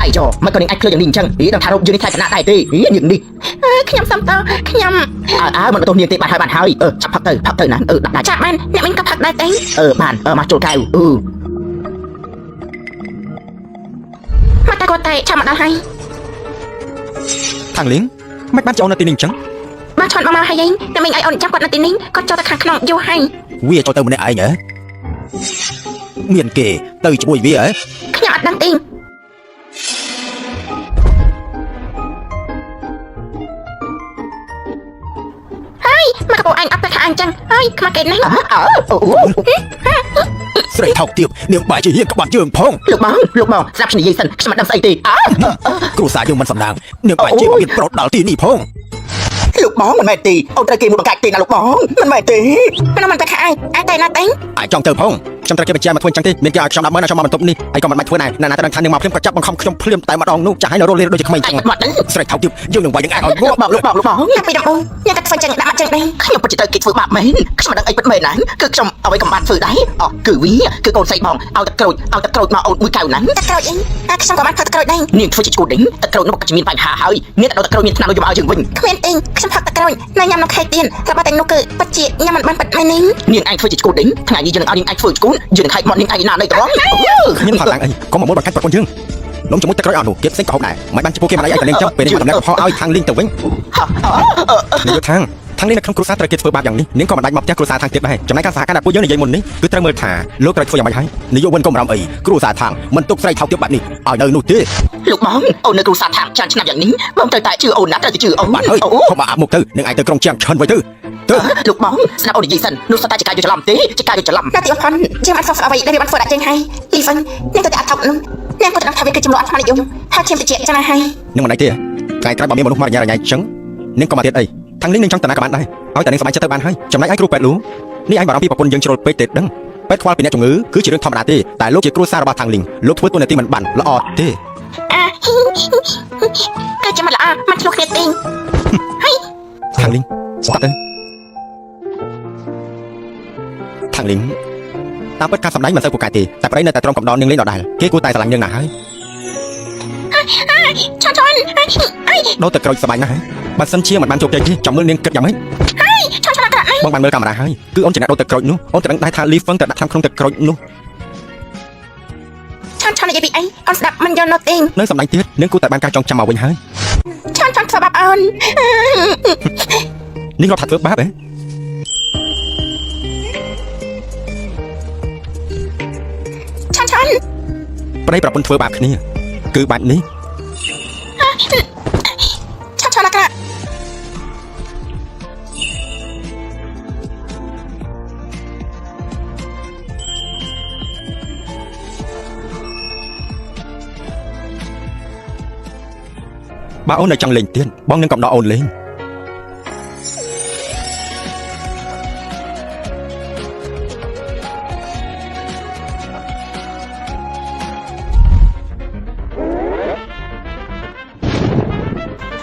ឯងចោមិនក៏នាងឯងឃើញយ៉ាងនេះអញ្ចឹងហីដឹងថារូបយើងនេះថ្លៃខណៈដែរទេហីនាងនេះ អើខ្ញុំសំតខ្ញុំ អើអើមិនបន្ទោសនាងទេបានហើយបានហើយអឺចាប់ផឹកទៅផឹកទៅណាអឺដាក់ដាច់ ចាបានអ្នកមីងក៏ផឹកដែរទេ អឺបានអឺមកចូលកែវអឺ មកតែគាត់តែឆាប់មកដល់ហើយ ខាងលីងមិនបានចោលនៅទីនេះអញ្ចឹង បងឆន់បងមកហើយឯងអ្នកមីងឲ្យអូនចាំគាត់នៅទីនេះគាត់ចូលទៅខាងក្នុងយូរហើយ វាចូលទៅម្នាក់ឯងហ៎មានគេទៅជាមួយវាហ៎ ខ្ញុំអត់ដឹងទេហើយមកកពូអញអត់ទៅខាងអញចឹងហើយខ្មាស់គេហ្នឹង អើអើអូ ស្រីថោកទាបនាងបែរជាហ៊ានក្បត់យើងផង លោកបងលោកបងស្ដាប់ខ្ញុំនិយាយសិនខ្ញុំមិនដឹងស្អីទេអើ គ្រួសារយើងមិនសំណាងនាងបែរជាមកមានប្រុសដល់ទីនេះផង លោកបងមិនមែនទេអូនត្រូវគេមួយបង្កាច់ទេណាលោកបងមិនមែនទេ មិនមិនទៅខាងឯងឯងតែណាទេ អាចចង់ទៅផងខ្ញុំត្រូវគេបញ្ជាមកធ្វើអញ្ចឹងទេមានគេឲ្យខ្ញុំ100000ឲ្យខ្ញុំមកបន្ទប់នេះហើយក៏មិនបាច់ធ្វើដែរណាណាតែដឹងថានាងមកភ្លាមក៏ចាប់បង្ខំខ្ញុំភ្លាមតែម្ដងនោះចាស់ឲ្យនៅរស់លេដូចជាក្មេងចឹង តែបាត់ហ្នឹង ស្រីថោកទាបយើងនឹងវាយនឹងឯងឲ្យងាប់ លោកបងលោកបងលោកបង ញ៉ាំពីដំបូងញ៉ាំតែធ្វើចឹងដាក់មកចឹងដែរ ខ្ញុំពិតជាត្រូវគេធ្វើបាបមែនខ្ញុំមិនដឹងអីពិតមែនណាគឺខ្ញុំអ្វីក៏បានធ្វើដែរអូគឺវាគឺកូនស្រីបងឲ្យតែក្រូចឲ្យតែក្រូចមកអូនមួយកៅណា តែក្រូចអីអាខ្ញុំក៏បានផឹកទឹកក្រូចដែរ នាងធ្វើជាឈួតដេញតែក្រូចនោះក៏មានបញ្ហាហើយនាងតែដល់តែក្រូចមានថ្នាំយកមកឲ្យយើងវិញ គ្មានទេខ្ញុំផឹកទឹកក្រូចនៅញ៉ាំនំខេកទៀតរបស់តែនោះគឺពិតជាញ៉ាំមិនបានពិតមែននេះ នាងឯងធ្វើជាឈួតដេញថ្ងៃនេះយើងនឹងឲ្យនាងឯងធ្វើឈួតយើងនឹងហែកមាត់នាងឯងណានៃត្រង់ គ្មានផលឡើងអីកុំមកមុនបង្កាច់ប្រពន្ធយើងនំជាមួយទឹកក្រូចអស់នោះគេផ្សេងក៏ហូបដែរមិនបានចំពោះគេមិនអីឲ្យតែនាងចឹងពេលនេះមកតំណែងផលឲ្យខាងលីងទៅវិញនាយកខាងខាងនេះនៅក្នុងគ្រួសារត្រូវគេធ្វើបាបយ៉ាងនេះនាងក៏មិនដាច់មកផ្ទះគ្រួសារខាងទៀតដែរចំណែកការសហការដែលពួកយើងនិយាយមុននេះគឺត្រូវមើលថាលោកត្រូវធ្វើយ៉ាងម៉េចហើយនាយកវិនកុំរំអីគ្រួសារខាងមិនទុកស្រីថោកទាបបែបនេះឲ្យនៅនោះទេ លោកបងអូននៅគ្រួសារថាច្រើនឆ្នាំយ៉ាងនេះបងត្រូវតែជឿអូនណាត្រូវតែជឿអូន បានហើយ អូ កុំមកអាប់មុខទៅនឹងឯងទៅក្រុងជាងឈិនវិញទៅទៅ លោកបងស្ដាប់អូននិយាយសិននោះសុទ្ធតែជាការយល់ច្រឡំទេជាការយល់ច្រឡំ ណាទីបំផុតយើងបានសោកស្អីដែលវាបានធ្វើដាក់ជើងហើយលីហ្វិននាងទៅតែអត់ថោកនោះនាងក៏ដឹងថាវាគឺចំនួនអត់ស្មាននិយមហើយឈាមតិចចឹងណាហើយ នឹងមិនអីទេថ្ងៃក្រោយបើមានមនុស្សមករញ៉ៃរញ៉ៃចឹងនាងក៏មកទៀតអីខាងនេះនឹងចង់តាណាក៏បានដែរឲ្យតែនាងសប្បាយចិត្តទៅបានហើយចំណែកឯគ្រូពេទ្យលូនេះឯងបារម្ភពីប្រពន្ធយើងជ្រុលពេកទេដឹងពេទ្យខ្វល់ពីអ្នកជំងឺគឺជារឿងធម្មតាទេតែលោកជាគ្រួសាររបស់ខាងលីងលោកធ្វើតួនាទីមិនបានល្អទេ អាគឺជាមិនល្អមិនឆ្លោះគ្នាទេ ខាងលីងស្ដាប់ទៅខាងលីងតាមពិតការសម្ដែងមិនសូវពូកែទេតែប្តីនៅតែទ្រាំកំដរនាងលេងដដែលគេគួរតែស្រឡាញ់នាងណាស់ហើយ ឆន់ឆន់អីអី ដោតតែក្រូចសប្បាយណាស់ហ៎បើសិនជាមិនបានជោគជ័យទេចាំមើលនាងគិតយ៉ាងម៉េច ឆន់ឆន់អាក្រក់ណាស់ បងបានមើលកាមេរ៉ាហើយគឺអូនជាអ្នកដោតទឹកក្រូចនោះអូនត្រឹងដែរថាលីហ្វឹងទៅដាក់ថ្នាំក្នុងទឹកក្រូចនោះ ឆន់ឆន់និយាយពីអីអូនស្ដាប់មិនយល់នោះទេ នៅសម្ដែងទៀតនាងគួរតែបានការចងចាំមកវិញហើយ ឆន់ឆន់ធ្វើបាបអូន នាងរាប់ថាធ្វើបាបហ៎ ឆន់ឆន់ ប្តីប្រពន្ធធ្វើបាបគ្នាគឺបែបនេះ ឆន់ឆន់អាក្រក់ បើអូននៅចង់លេងទៀតបងនឹងកំដរអូនលេង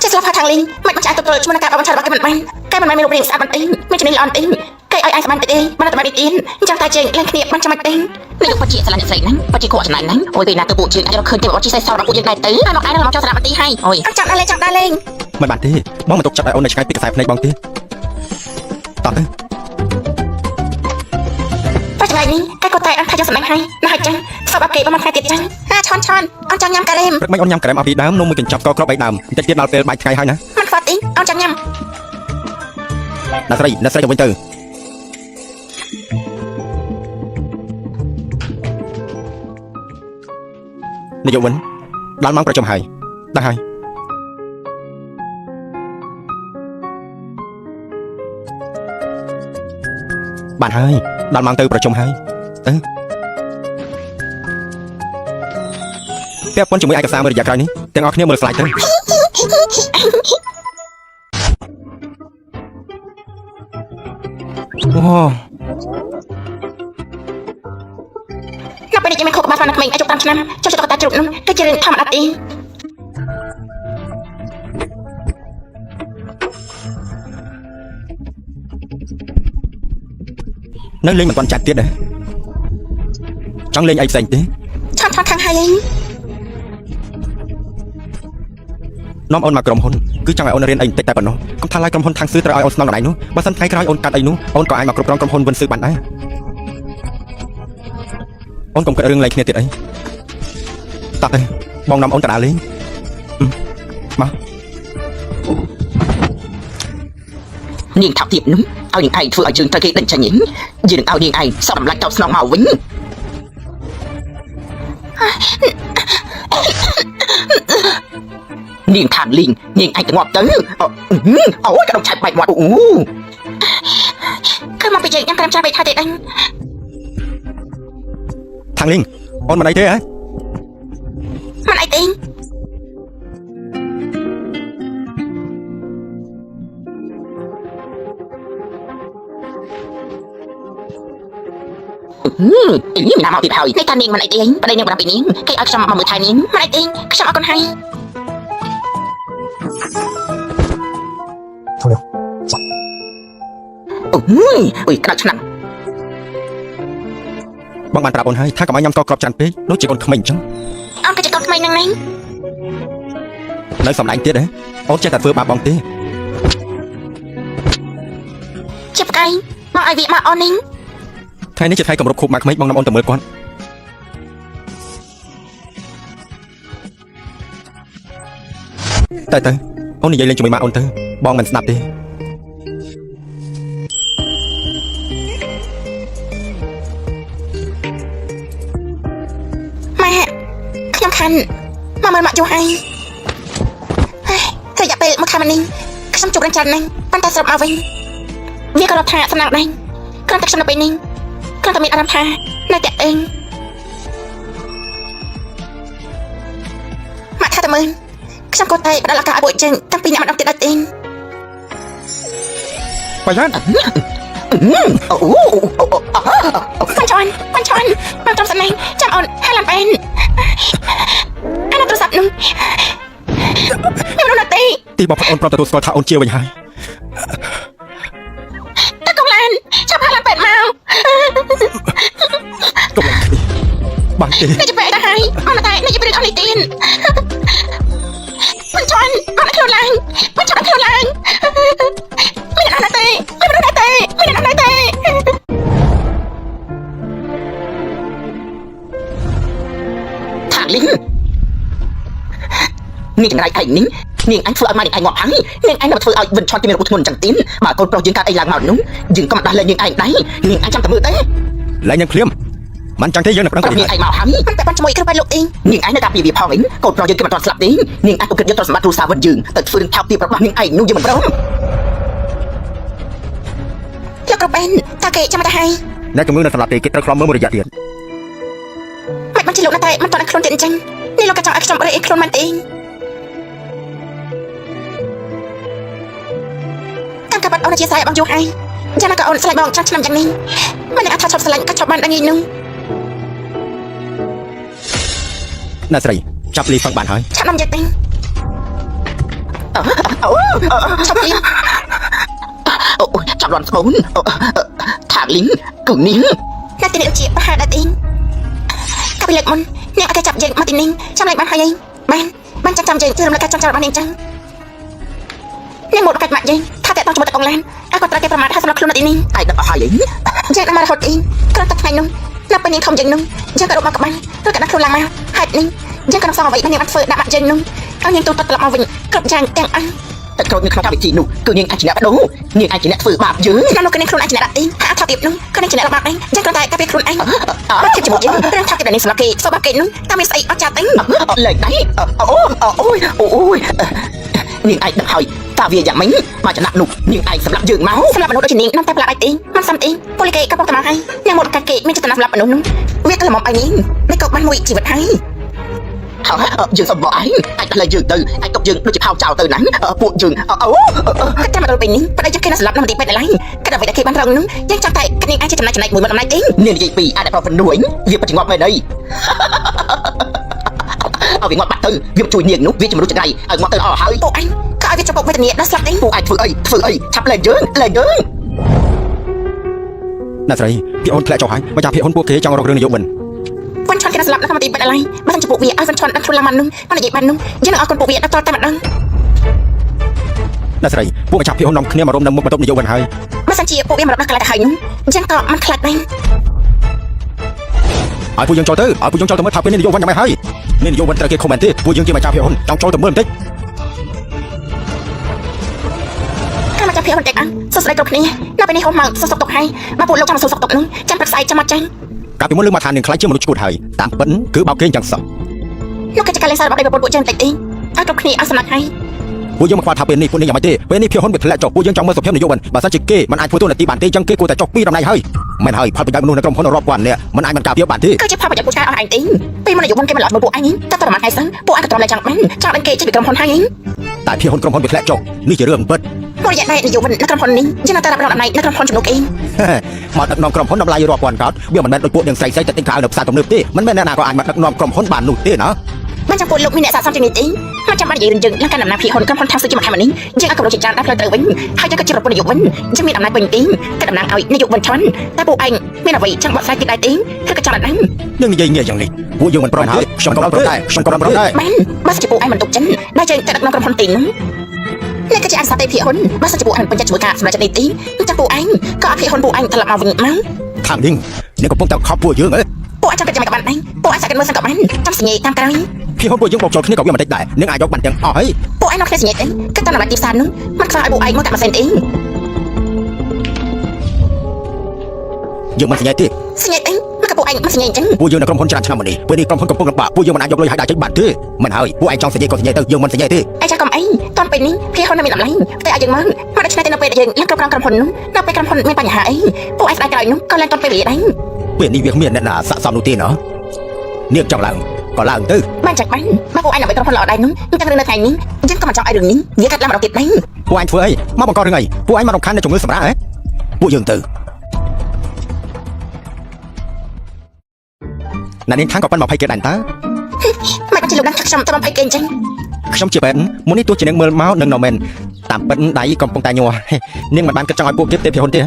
ចេះស្លាប់ខាងលីងមិនបានចាយទទួលជាមួយនឹងការបបញ្ឆារបស់គេមិនបានកែមិនមានរូបរាងស្អាតបន្តិចមានជំនាញល្អបន្តិចគេឲ្យឯងស្មានតិចទេបានតែបានតិចទៀតអញ្ចឹងតែជើងឡើងគ្នាបានចាំមិនទេ នេះលោកពិតជាស្រឡាញ់អ្នកស្រីហ្នឹងពិតជាគួរចំណាយហ្នឹងអូយពេលណាទៅពួកយើងអាចរកឃើញទេបជាសេះសល់របស់ពួកយើងដែរទៅហើយមកដែរមកចូលសារមន្ទីរហើយអូយ អត់ចាំដល់លេងចាំដល់លេង មិនបានទេបងមិនទុកចិត្តឲ្យអូននៅឆ្ងាយពីខ្សែភ្នែកបងទេតោះទៅ ប្រចថ្ងៃនេះកែក៏តែអនថាយកសម្លាញ់ហើយណាស់ហើយចឹងសបអគេប្រហែលថ្ងៃទៀតចឹងណាឆនឆនអនចង់ញ៉ាំការ៉េម ព្រឹកមិញអូនញ៉ាំក្រែមអស់ពីដើមនំមួយកញ្ចប់ក៏គ្រាប់បីដើមបន្តិចទៀតដល់ពេលបាយថ្ងៃហើយណា មិនខ្វល់ទេអនចង់ញ៉ាំ អ្នកស្រីអ្នកស្រីទៅវិញទៅនាយកវិនដល់ម៉ោងប្រជុំហើយដល់ហើយបានហើយដល់ម៉ោងទៅប្រជុំហើយទៅពាក់ព័ន្ធជាមួយឯកសារមួយរយៈក្រោយនេះទាំងអស់គ្នាមើលស្លាយទៅអូ នៅពេលនេះយើងមានខុសក្បាលស្មានក្មេងអាយុ5ឆ្នាំចុះចតុកតាជ្រូកនោះគឺជារឿងធម្មតាទេ នៅលេងមិនទាន់ចាត់ទៀតដែរចង់លេងអីផ្សេងទេ ឆនឆនខាងហើយឯង នាំអូនមកក្រុមហ៊ុនគឺចង់ឲ្យអូនរៀនអីបន្តិចតែប៉ុណ្ណោះកុំថាឡើយក្រុមហ៊ុនខាងស៊ឺត្រូវឲ្យអូនស្នងតំណែងនោះបើសិនថ្ងៃក្រោយអូនកាត់អីនោះអូនក៏អាចមកគ្រប់គ្រងក្រុមហ៊ុនវិនស៊ឺបានដែរអូនកុំគិតរឿងលែងគ្នាទៀតអីតោះទៅបងនាំអូនទៅដើរលេងអឺមក នាងថោកទៀតនោះឲ្យនាងឯងធ្វើឲ្យយើងត្រូវគេដេញចេញឯងយើងនឹងឲ្យនាងឯងសោកតម្លៃតបស្នងមកវិញនាងខាងលីងនាងឯងទៅងាប់ទៅអូអូយកដុំឆាច់បែកមាត់អូ គឺមកពីយើងញ៉ាំក្រែមច្រើនពេកហើយទេអញ ខាងលីងអូនមិនអីទេហ៎ មិនអីទេ អីនេះមិនណាមកទៀតហើយ នេះតានាងមិនអីទេប្តីនាងប្រាប់ពីនាងគេឲ្យខ្ញុំមកមើលថែនាងមិនអីទេខ្ញុំអរគុណហើយ អូយអុយក្តៅឆ្នាំង បងបានប្រាប់អូនហើយថាកុំឲ្យញ៉ាំស្ករគ្រាប់ច្រើនពេកដូចជាកូនក្មេងអញ្ចឹង អូនក៏ជាកូនក្មេងហ្នឹងណា នៅសម្ដែងទៀតហ៎អូនចេះតែធ្វើបាបបងទេ ជាផ្កាយមកឲ្យវាមកអូននេះ ថ្ងៃនេះជាថ្ងៃគម្រប់ខួបម៉ាក់ក្មេងបងនាំអូនទៅមើលគាត់ទៅទៅអូននិយាយលេងជាមួយម៉ាក់អូនទៅបងមិនស្ដាប់ទេ ម៉ាក់ខ្ញុំខានមកមើលម៉ាក់យូរហើយហើយរយៈពេលមួយខែមកនេះខ្ញុំជួបរឿងច្រើនណាស់ប៉ុន្តែសរុបមកវិញវាក៏រាប់ថាសំណាងដែរគ្រាន់តែខ្ញុំនៅពេលនេះគ្រាន់តែមានអារម្មណ៍ថានៅតែអេងម៉ាក់ថាតែមើលខ្ញុំក៏តែផ្ដល់ឱកាសឲ្យពួកជើងតាំងពីអ្នកម្ដងទៀតដល់ទេ បាយ៉ាន អូអូអូ ប៉ាន់ឆនប៉ាន់ឆនមកត្រឹមសំណាញ់ចាំអូនហាឡាំបែនអានទូរស័ព្ទនោះខ្ញុំរត់ទេ ទីបំផុតអូនព្រមទទួលស្គាល់ថាអូនជាវិញហើយ តើកងឡានចាំហាឡាំបែនមក កុំឡើងគ្នាបានទេ នេះជាបែរទៅហើយអូនតែនេះជារឿងអស់នេះទៀតប៉ាន់ឆនអូនឲ្យខ្លួនឡើងប៉ាន់ឆនឲ្យខ្លួនឡើងមានអត់ទេមានអត់ទេមានអត់ទេ ខាងលីងនាងចង្រៃឯងនេះនាងអញធ្វើឲ្យម៉ែនាងឯងងាប់ហើយនាងឯងមកធ្វើឲ្យវិនឆនគេមានរបួសធ្ងន់អញ្ចឹងទៀតបើកូនប្រុសយើងកើតអីឡើងមកនោះយើងក៏មិនដោះលែងនាងឯងដែរនាងឯងចាំតែមើលទេ ឡើងយ៉ាងភ្លាមមិនចឹងទេយើងនឹងប្រឹង ប្រាប់ ទៅ នាងឯងមកហើយ មិនតែប៉ាន់ជាមួយគ្រូបែរលោកទេ នាងឯងនៅតាមពីវាផងឯងកូនប្រុសយើងគេមិនទាន់ស្លាប់ទេនាងឯងក៏គិតយកទ្រព្យសម្បត្តិគ្រួសារវិនយើងទៅធ្វើរឿងថោកទាបរបស់នាងឯងនោះយើងមិនព្រម លោកគ្រូបែនតើគេចាំទៅហើយ អ្នកជំងឺនៅសម្រាប់ទេគេត្រូវខ្លំមើលមួយរយៈទៀត មិនបានជាលោកណាតែមិនតន់ខ្លួនទៀតអញ្ចឹងនេះលោកក៏ចង់ឲ្យខ្ញុំរេអីខ្លួនមិនទេតាមការបាត់អូនជាស្រ័យបងយូរហើយយ៉ាងណាក៏អូនស្រឡាញ់បងច្រើនឆ្នាំយ៉ាងនេះមិននឹងអាចថាឈប់ស្រឡាញ់ក៏ឈប់បានដែរងាយនោះ អ្នកស្រីចាប់លីហ្វឹងបានហើយ ឆាប់នំយកទេ អូ ឆាប់លៀម អូចាប់លន់ស្បូនខាងលីងគឺនាង នៅទីនេះដូចជាប្រហែលដែរទេកាលពីលើកមុនអ្នកឲ្យគេចាប់យើងមកទីនេះចាំលេខបានហើយឯងបានបានចាំចាំយើងជួយរំលឹកការចាំចាំរបស់នាងចឹង នាងមកកាច់ម៉ាក់យើងថាតែតជាមួយតកងឡានអើគាត់ត្រូវគេប្រមាថថាសម្រាប់ខ្លួននៅទីនេះ ឯងដឹងអស់ហើយអី យើងដឹងមករហូតទីគ្រាន់តែថ្ងៃនោះនៅពេលនាងធំយើងនោះយើងក៏រកមកក្បាំងឬក៏ដាក់ខ្លួនឡើងមកហេតុនេះយើងក៏នឹងសងអ្វីដែលនាងបានធ្វើដាក់ម៉ាក់យើងនោះឲ្យនាងទូទាត់ត្រឡប់មកវិញគ្រប់យ៉ាងទាំងអស់ តែក្រូចនៅក្នុងកម្មវិធីនោះគឺនាងអាចជាអ្នកបដូរនាងអាចជាអ្នកធ្វើបាបយើង ក្នុងនោះគឺនាងខ្លួនឯងជាអ្នកដាក់ទីហើយអថោកទៀតនោះគឺនាងជាអ្នករកបាបឯងយើងគ្រាន់តែការពារខ្លួនឯងបើធៀបជាមួយយើងរឿងថោកទៀតដែលនាងសម្រាប់គេធ្វើបាបគេនោះតើមានស្អីអត់ចាទេ លេងដៃអូអូអូយនាងឯងដឹងហើយតើវាយ៉ាងម៉េចមកចំណាក់នោះនាងឯងសម្រាប់យើងមក សម្រាប់មនុស្សដូចជានាងនាំតែប្លាក់ឯទីមិនសំទីពលីគេក៏ពុកតែមកហើយនាងមកកាត់គេមានចេតនាសម្រាប់មនុស្សនោះវាក៏ល្មមឲ្យនាងនេះក៏បានមួយជីវិតហើយ ហើយយើងសុំបកឯងអាចដល់យើងទៅអាចຕົកយើងដូចជាផោចោលទៅណាពួកយើងអូ គិតតែមកដល់ពេលនេះប្តីយើងគេនៅស្លាប់នៅមន្ទីរពេទ្យនៅឡើយគិតអ្វីដែលគេបានរងនោះយើងចាំតែគិតនាងអាចជាចំណែកចំណែកមួយមកតម្លៃទេ នាងនិយាយពីអាចដល់ប្រនួយវាពិតជាងាប់មែនអីឲ្យវាងាប់បាត់ទៅវាជួយនាងនោះវាជំរុះចង្រៃឲ្យងាប់ទៅអស់ហើយ ពួកអញក៏ឲ្យវាចំពុកវេទនាដល់ស្លាប់ទេ ពួកឯងធ្វើអីធ្វើអីឆាប់លែងយើងលែងយើង អ្នកស្រីភាគហ៊ុនធ្លាក់ចុះហើយម្ចាស់ភាគហ៊ុនពួកគេចង់រករឿងនយោបាយ វិនឆនគេនៅស្លាប់នៅក្នុងមន្ទីរពេទ្យនៅឡើយបើមិនចំពុកវាឲ្យវិនឆនដឹងខ្លួនឡើងមកនោះមកនិយាយបាននោះយើងនឹងអរគុណពួកវាដល់តតែម្ដង អ្នកស្រីពួកម្ចាស់ភាគហ៊ុននាំគ្នាមករំនៅមុខបន្ទប់នយោបាយហើយ បើសិនជាពួកវាមករកដល់កន្លែងទៅហើយនោះអញ្ចឹងក៏មិនខ្លាចដែរ ឲ្យពួកយើងចូលទៅឲ្យពួកយើងចូលទៅមើលថាពេលនេះនយោបាយយ៉ាងម៉េចហើយនេះនយោបាយត្រូវគេខមមិនទេពួកយើងជាម្ចាស់ភាគហ៊ុនចង់ចូលទៅមើលបន្តិច ข้ามาจะเพียคนเด็กอ่ะสดใสกับนี้น่าไปในห้องมังสดสกตกให้มาปูดลงจำมาสดสกตกนู้นจำปรึกษาจำมาจัง កាលពីមុនលើកមកថានឹងខ្លាចជាមនុស្សឈួតហើយតាមពិតគឺបោកគេអញ្ចឹងសោះ ลูกกิจการเลนสารบัตรได้ปวดปวดจังติดเองเอากับนี้เอาสมัครให้ ពួកយើងមកខ្វល់ថាពេលនេះពួកនេះយ៉ាងម៉េចទេពេលនេះភាគហ៊ុនវាធ្លាក់ចុះពួកយើងចង់មើលសុភាពនយោបាយបើសិនជាគេមិនអាចធ្វើតួនាទីបានទេអញ្ចឹងគេគួរតែចុះពីតំណែងហើយមិនហើយផលប្រយោជន៍មនុស្សនៅក្រុមហ៊ុនរាប់ពាន់នាក់មិនអាចមិនការពារបានទេ ก็จะพาไปจากผู้ชายเอาไอ้ติงปีมันอยู่บนเกมมันหลอดมาปวดไอ้นี่แต่ตอนมันไอ้ซังปวดไอ้กระตรอมเลยจังมันจังเป็นเกย์จะไปกรมพลให้ តែភាគហ៊ុនក្រុមហ៊ុនវាធ្លាក់ចុះនេះជារឿងពិត มรยาได้อยู่บนนักกรมพลนี้ยังน่าจะรับรองอะไรนักกรมพลจำนกเอง មកដឹកនាំក្រុមហ៊ុនតម្លៃរាប់ពាន់កោតវាមិនមែនដូចពួកនឹងស្រីស្រីតែទិញខោអាវនៅផ្សារទំនើបទេមិនមែនអ្នកណាក៏អាចមកដឹកនាំក្រុមហ៊ុនបាននោះទេណា มันจังปวดลูกมีเนี่ยสะสมจังนี้ติงมันจำมันยืนยึงแล้วการนำนาพี่คนกรมพลทางซื้อจิมาทำมันนี้ยังเอากระโดดจานได้เพลเตอร์วินให้ยังก็จะรบกวนนายกวินยังมีอำนาจเป็นติงก็ดำนางเอานายกวินชนแต่ปูเองไม่เอาไว้จังบอกใส่ติดได้ติงคือกระจอกนั้น នឹងនិយាយងាយយ៉ាងនេះពួកយើងមិនព្រមទេខ្ញុំក៏ព្រមដែរខ្ញុំក៏ព្រមដែរ បានបើសិនជាពួកឯងមិនទុកចិនដែលយើងតែដឹកនាំក្រុមហ៊ុនទីនោះនេះគឺជាអនុសាសន៍ទេភាគហ៊ុនបើសិនជាពួកឯងមិនពេញចិត្តជាមួយការសម្រេចចិត្តនេះទីចាំពួកឯងក៏ឲ្យភាគហ៊ុនពួកឯងត្រឡប់មកវិញមក ខាងនេះអ្នកកំពុងតែខំពួកយើងហ៎ ពួកឯងចង់គិតយ៉ាងម៉េចក៏បានដែរពួកឯងសាក់គិតមើលសិនក៏បានចាំសញ្ញាតាមក្រោយ ភាគហ៊ុនពួកយើងបោកចូលគ្នាក៏វាមិនតិចដែរនឹងអាចយកបានទាំងអស់ហើយ ពួកឯងនាំគ្នាសញ្ញាទេគិតតាមតម្លៃទីផ្សារនោះមិនខ្វះឲ្យពួកឯងមកកាត់ម៉ាស៊ីនទេ យើងមិនសញ្ញាទេ សញ្ញាទេមកក៏ពួកឯងមិនសញ្ញាអញ្ចឹង ពួកយើងនៅក្រុមហ៊ុនច្រើនឆ្នាំមកនេះពេលនេះក្រុមហ៊ុនកំពុងលំបាកពួកយើងមិនអាចយកលុយឲ្យដាក់ចេញបានទេមិនហើយពួកឯងចង់សញ្ញាក៏សញ្ញាទៅយើងមិនសញ្ញាទេ ឯចាកុំអីតន់ពេលនេះភាគហ៊ុននៅមានតម្លៃតែឲ្យយើងមកមកដូច្នេះទេនៅពេលដែលយើងឡើងគ្រប់គ្រងក្រុមហ៊ុននោះនៅពេលក្រុមហ៊ុនមានបញ្ហាអីពួកឯងស្ដាយក្រោយនោះក៏ឡើងតន់ពេលវេលាដែរ ពេលនេះវាគ្មានអ្នកណាស័ក្តិសមនោះទេណោះនាងចង់ឡើងក៏ឡើងទៅ បានចាច់បានមកពួកឯងដើម្បីក្រុមហ៊ុនល្អដែរនោះអញ្ចឹងរឿងនៅថ្ងៃនេះអញ្ចឹងក៏មិនចង់ឲ្យរឿងនេះវាកាត់ឡើងម្ដងទៀតដែរ ពួកឯងធ្វើអីមកបង្ករឿងអីពួកឯងមករំខាននៅជំងឺសម្រាប់ហ៎ពួកយើងទៅណានាងខាងក៏ប៉ិន20គេដែរតើ មិនបានជាលោកដឹងថាខ្ញុំទៅបំភ័យគេអញ្ចឹង ខ្ញុំជាពេទ្យមុននេះទោះជានាងមើលមកនឹងណមែនតាមពិតដៃកំពុងតែញ័រនាងមិនបានគិតចង់ឲ្យពួកគេទេភាហ៊ុនទេ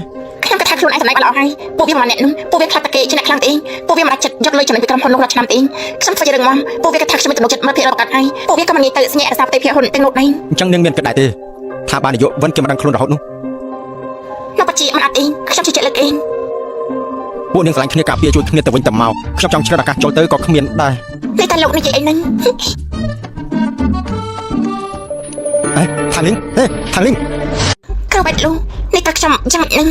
ខ្ញុំក៏ថាខ្លួនឯងសម្ដែងបានល្អហើយពួកវាម្នាក់នោះពួកវាខ្លាចតែគេជាអ្នកខ្លាំងទេពួកវាមិនអាចចិត្តយកលុយចំណេញពីក្រុមហ៊ុននោះរាល់ឆ្នាំទេខ្ញុំធ្វើជារឿងមកពួកវាក៏ថាខ្ញុំមានទំនុកចិត្ត100%ប្រកាសហើយពួកវាក៏មិនងាយទៅស្ញាក់រសាប្រទេសភាគហ៊ុនទាំងនោះដែរ អញ្ចឹងនាងមានគិតដែរទេថាបាននាយកវិនគេមិនដឹងខ្លួនរហូតនោះ នៅបច្ចុប្បន្នមិនអត់ទេខ្ញុំជឿជាក់លើគេ ពួកនាងស្រឡាញ់គ្នាការពារជួយគ្នាទៅវិញទៅមកខ្ញុំចង់ឆ្លៀតឱកាសចូលទៅក៏គ្មានដែរ នេះតែលោកនិយាយអីហ្នឹង ហេខាងលីងហេខាងលីង គ្រូបែតលូនេះតែខ្ញុំយ៉ាងហ្នឹង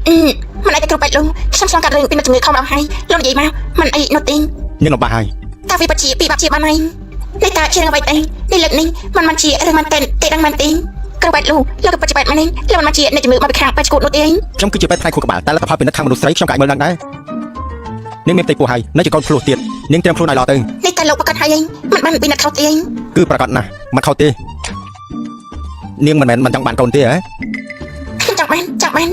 អឺមិនអីតែគ្រូបែតលូខ្ញុំឆ្លងកាត់រឿងពីជំងឺខំដល់ហើយលោកនិយាយមកមិនអីនោះទេ នាងលំបាកហើយ តើវាពិតជាពីបាក់ជាបានហើយនេះតើជារឿងអ្វីទេនេះលើកនេះមិនមិនជារឿងមែនទេទេដឹងមែនទេគ្រូបែតលូលោកក៏ពិតជាបែតមែនទេលោកមិនមកជាអ្នកជំងឺមកពីខាងបែតឈួតនោះទេ ខ្ញុំគឺជាពេទ្យផ្នែកខួរក្បាលតែលទ្ធផលពិនិត្យខាងមនុស្សស្រីខ្ញុំក៏អាចមើលដឹងដែរនាងមានផ្ទៃពោះហើយនៅជាកូនភ្លោះទៀតនាងត្រៀមខ្លួនឲ្យល្អទៅ នេះតែលោកប្រកាសហើយឯងមិនបានពីអ្នកខុសទេ គឺប្រកាសណាស់មិនខុសទេនាងមិនមែនមិនចង់បានកូនទេហ៎ ខ្ញុំចង់បានចង់បា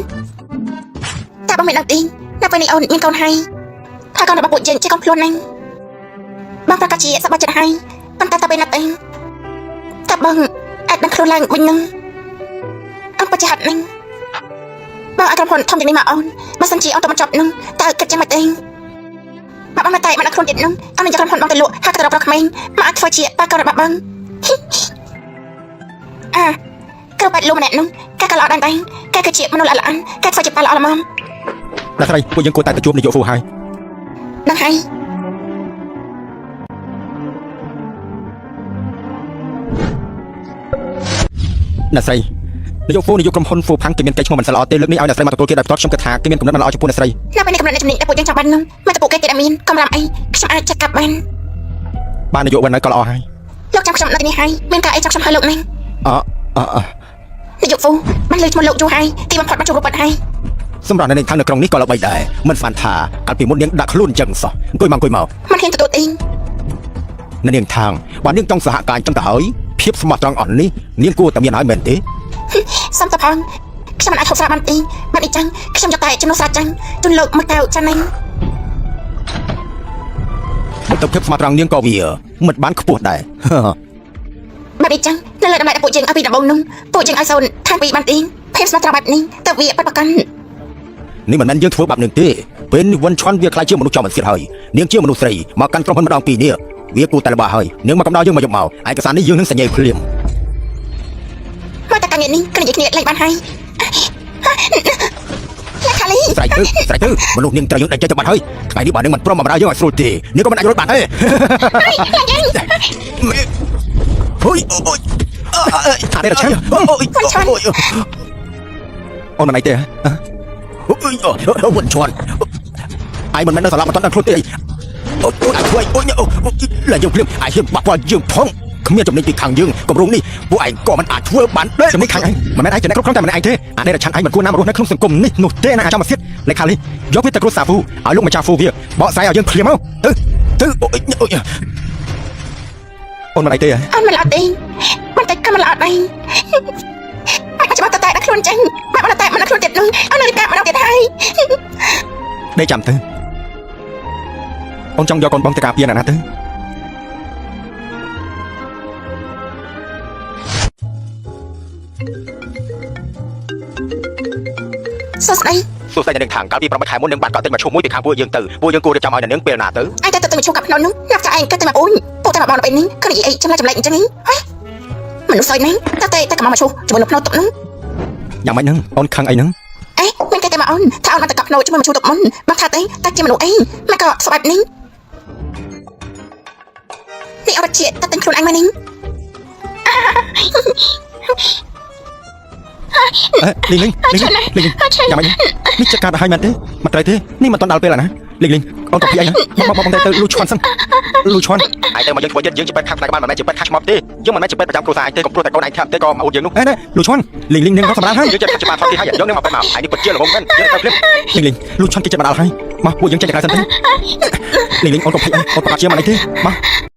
នតែបងមិនដឹងទេនៅពេលនេះអូនមានកូនហើយហើយកូនរបស់ពួកយើងជាកូនខ្លួនហ្នឹងបងប្រកាសជាសប្បាយចិត្តហើយប៉ុន្តែតើពេលណាទេតើបងអាចដឹងខ្លួនឡើងវិញនឹងអំបច្ចហិតហ្នឹងបងឲ្យក្រុមហ៊ុនធំជាងនេះមកអូនបើសិនជាអូនទៅមិនចប់នឹងតើគិតយ៉ាងម៉េចទេមកបងនៅតែមិនដឹងខ្លួនទៀតនឹងអូននឹងយកក្រុមហ៊ុនបងទៅលក់ហើយក៏ទៅរកប្រុសក្មេងមកអាចធ្វើជាប៉ាកូនរបស់បងអា គ្រូពេទ្យលូម្នាក់នោះកែក៏ល្អដែរតែកែគឺជាមនុស្សល្អល្អន់កែធ្វើជាប៉ាល្អល្មម អ្នកស្រីពួកយើងគួរតែទៅជួបនាយកហ្វូហើយ ដឹងហើយ អ្នកស្រីនាយកហ្វូនាយកក្រុមហ៊ុនហ្វូផាំងគេមានកេរ្តិ៍ឈ្មោះមិនសិនល្អទេលើកនេះឲ្យអ្នកស្រីមកទទួលគេដោយផ្ទាល់ខ្ញុំគិតថាគេមានគំនិតមិនល្អចំពោះអ្នកស្រី នៅពេលនេះកម្រិតអ្នកជំនាញដែលពួកយើងចង់បាននោះមកទៅពួកគេទៀតអត់មានកំរាំអីខ្ញុំអាចចាត់កាប់បាន បាននាយកវិញហើយក៏ល្អហើយ លោកចាំខ្ញុំនៅទីនេះហើយមានការអីចង់ខ្ញុំឲ្យលោកនេះ អអអ នាយកហ្វូបានលើឈ្មោះលោកយូរហើយទីបំផុតបានជួបរូបគាត់ហើយ សម្រាប់នៅខាងនៅក្រុងនេះក៏ល្បីដែរមិនស្មានថាកាលពីមុននាងដាក់ខ្លួនចឹងសោះអង្គុយមកអង្គុយមក មិនហ៊ានទទួលទេ នៅនាងថងបើនាងចង់សហការចឹងទៅហើយភាពស្មោះត្រង់អស់នេះនាងគួរតែមានហើយមែនទេ សំតផងខ្ញុំមិនអាចហូបស្រាបានទេបានអីចឹងខ្ញុំយកតែចំណុះស្រាចាញ់ជូនលោកមួយកែវចាន់នេះ ទៅភាពស្មោះត្រង់នាងក៏វាមិនបានខ្ពស់ដែរ បែបនេះចឹងនៅលើតម្លៃដែលពួកយើងឲ្យពីដំបូងនោះពួកយើងឲ្យសូនថែមពីបានទេភាពស្មោះត្រង់បែបនេះទៅវាបាត់ប្រកាន់ នេះមិនមែនយើងធ្វើបាបនាងទេពេលនេះវិនឈွန်វាខ្លាចជាមនុស្សចំមិនសៀតហើយនាងជាមនុស្សស្រីមកកាន់ក្រុមហ៊ុនម្ដងពីរនេះវាគួរតែល្បាហើយនាងមកកំដៅយើងមកយកមកឯកសារនេះយើងនឹងសញ្ញាភ្លាម មកតែការងារនេះគឺនិយាយគ្នាលេងបានហើយឡាខាលី ស្រែកទៅស្រែកទៅមនុស្សនាងត្រូវយើងដាច់ចិត្តទៅបាត់ហើយថ្ងៃនេះបើនាងមិនព្រមបម្រើយើងឲ្យស្រួលទេនាងក៏មិនអាចរត់បានដែរហុយអូយអរេរឆាអូយអូនមិនអីទេអូយអូវិនឈွန်ឯងមិនមែននៅសាឡាប់មិនទាន់ដឹងខ្លួនទេអូយអូយធ្វើអូយឡើយយើងភ្លាមឯងហ៊ានបាក់ពាល់យើងផងគ្មានចំណេញពីខាងយើងគម្រោងនេះពួកឯងក៏មិនអាចធ្វើបានដែរចំណេញខាងឯងមិនមែនឯងជាអ្នកគ្រប់គ្រងតែម្នាក់ឯងទេអានេះរឆាន់ឯងមិនគួរណាមករស់នៅក្នុងសង្គមនេះនោះទេណាអាចមកសៀតលេខាលីយកវាទៅគ្រួសារហ្វូឲ្យលោកម្ចាស់ហ្វូវាបកស្រាយឲ្យយើងភ្លាមមកទៅទៅអូយអូយអូនមិនអីទេ អូនមិនល្អទេបន្តិចក៏មិនល្អដែរបាច់មកច្បាស់តតែដាក់ខ្លួនចឹងបាច់មកតែមិនដាក់ខ្លួនទៀតនោះអូននៅរៀបការម្ដងទៀតហើយ ដេកចាំទៅអូនចង់យកកូនបងទៅការពារអ្នកណាទៅ សួស្ដី សួស្ដីអ្នកនាងខាងកាលពី8ខែមុននាងបានកក់ទិញមកឈុះមួយពីខាងពួកយើងទៅពួកយើងគួររៀបចំឲ្យអ្នកនាងពេលណាទៅ ឯងតែទៅមកជួបកាប់ភ្នំនោះងាប់ចាឯងក៏ទៅមកអូនពួកតែមកបងនៅពេលនេះគឺនិយាយអីចម្លែកចម្លែកអញ្ចឹងហីហ៎មនុស្សសើចណាស់តែតែតែកំមកជួជាមួយនឹងភ្នោទុកនោះ យ៉ាងម៉េចហ្នឹងអូនខឹងអីហ្នឹង អេមានគេតែមកអូនថាអូនបានទៅកាប់ភ្នោជាមួយមកជួទុកមុនបងថាទេតែជាមនុស្សអីមិនក៏ស្បែបនេះនេះអត់ជាតែទិញខ្លួនឯងមកនេះ អេលីងលីងលីងលីងយ៉ាងម៉េចនេះចាត់ការដល់ហើយមែនទេមិនត្រូវទេនេះមិនទាន់ដល់ពេលណាលីងលីងអូនក៏ពីអីណាមកមកបងទៅទៅលូឈွန်សិនលូឈွန်ឯងទៅមកយើងធ្វើចិត្តយើងជាពេទ្យខាងផ្នែកក្បាលមិនមែនជាពេទ្យខាងឆ្មប់ទេយើងមិនមែនជាពេទ្យប្រចាំគ្រួសារឯងទេកុំព្រោះតែកូនឯងធាក់ទេក៏មកអួតយើងនោះអេលូឈွန်លីងលីងនឹងសម្រាប់ហើយយើងចិត្តខាងច្បាប់ថតទីហើយយើងនឹងមកពេទ្យមកឯងនេះពិតជាល្ងងមែនយើងទៅភ្លាមលីងលីងលូឈွန်គេចិត្តមកដល់ហើយមកពួកយើងចេញจากក្រៅសិនទៅលីងលីងអូនក៏ភ័យអីអូនប្រកាសជាមិនអីទេមក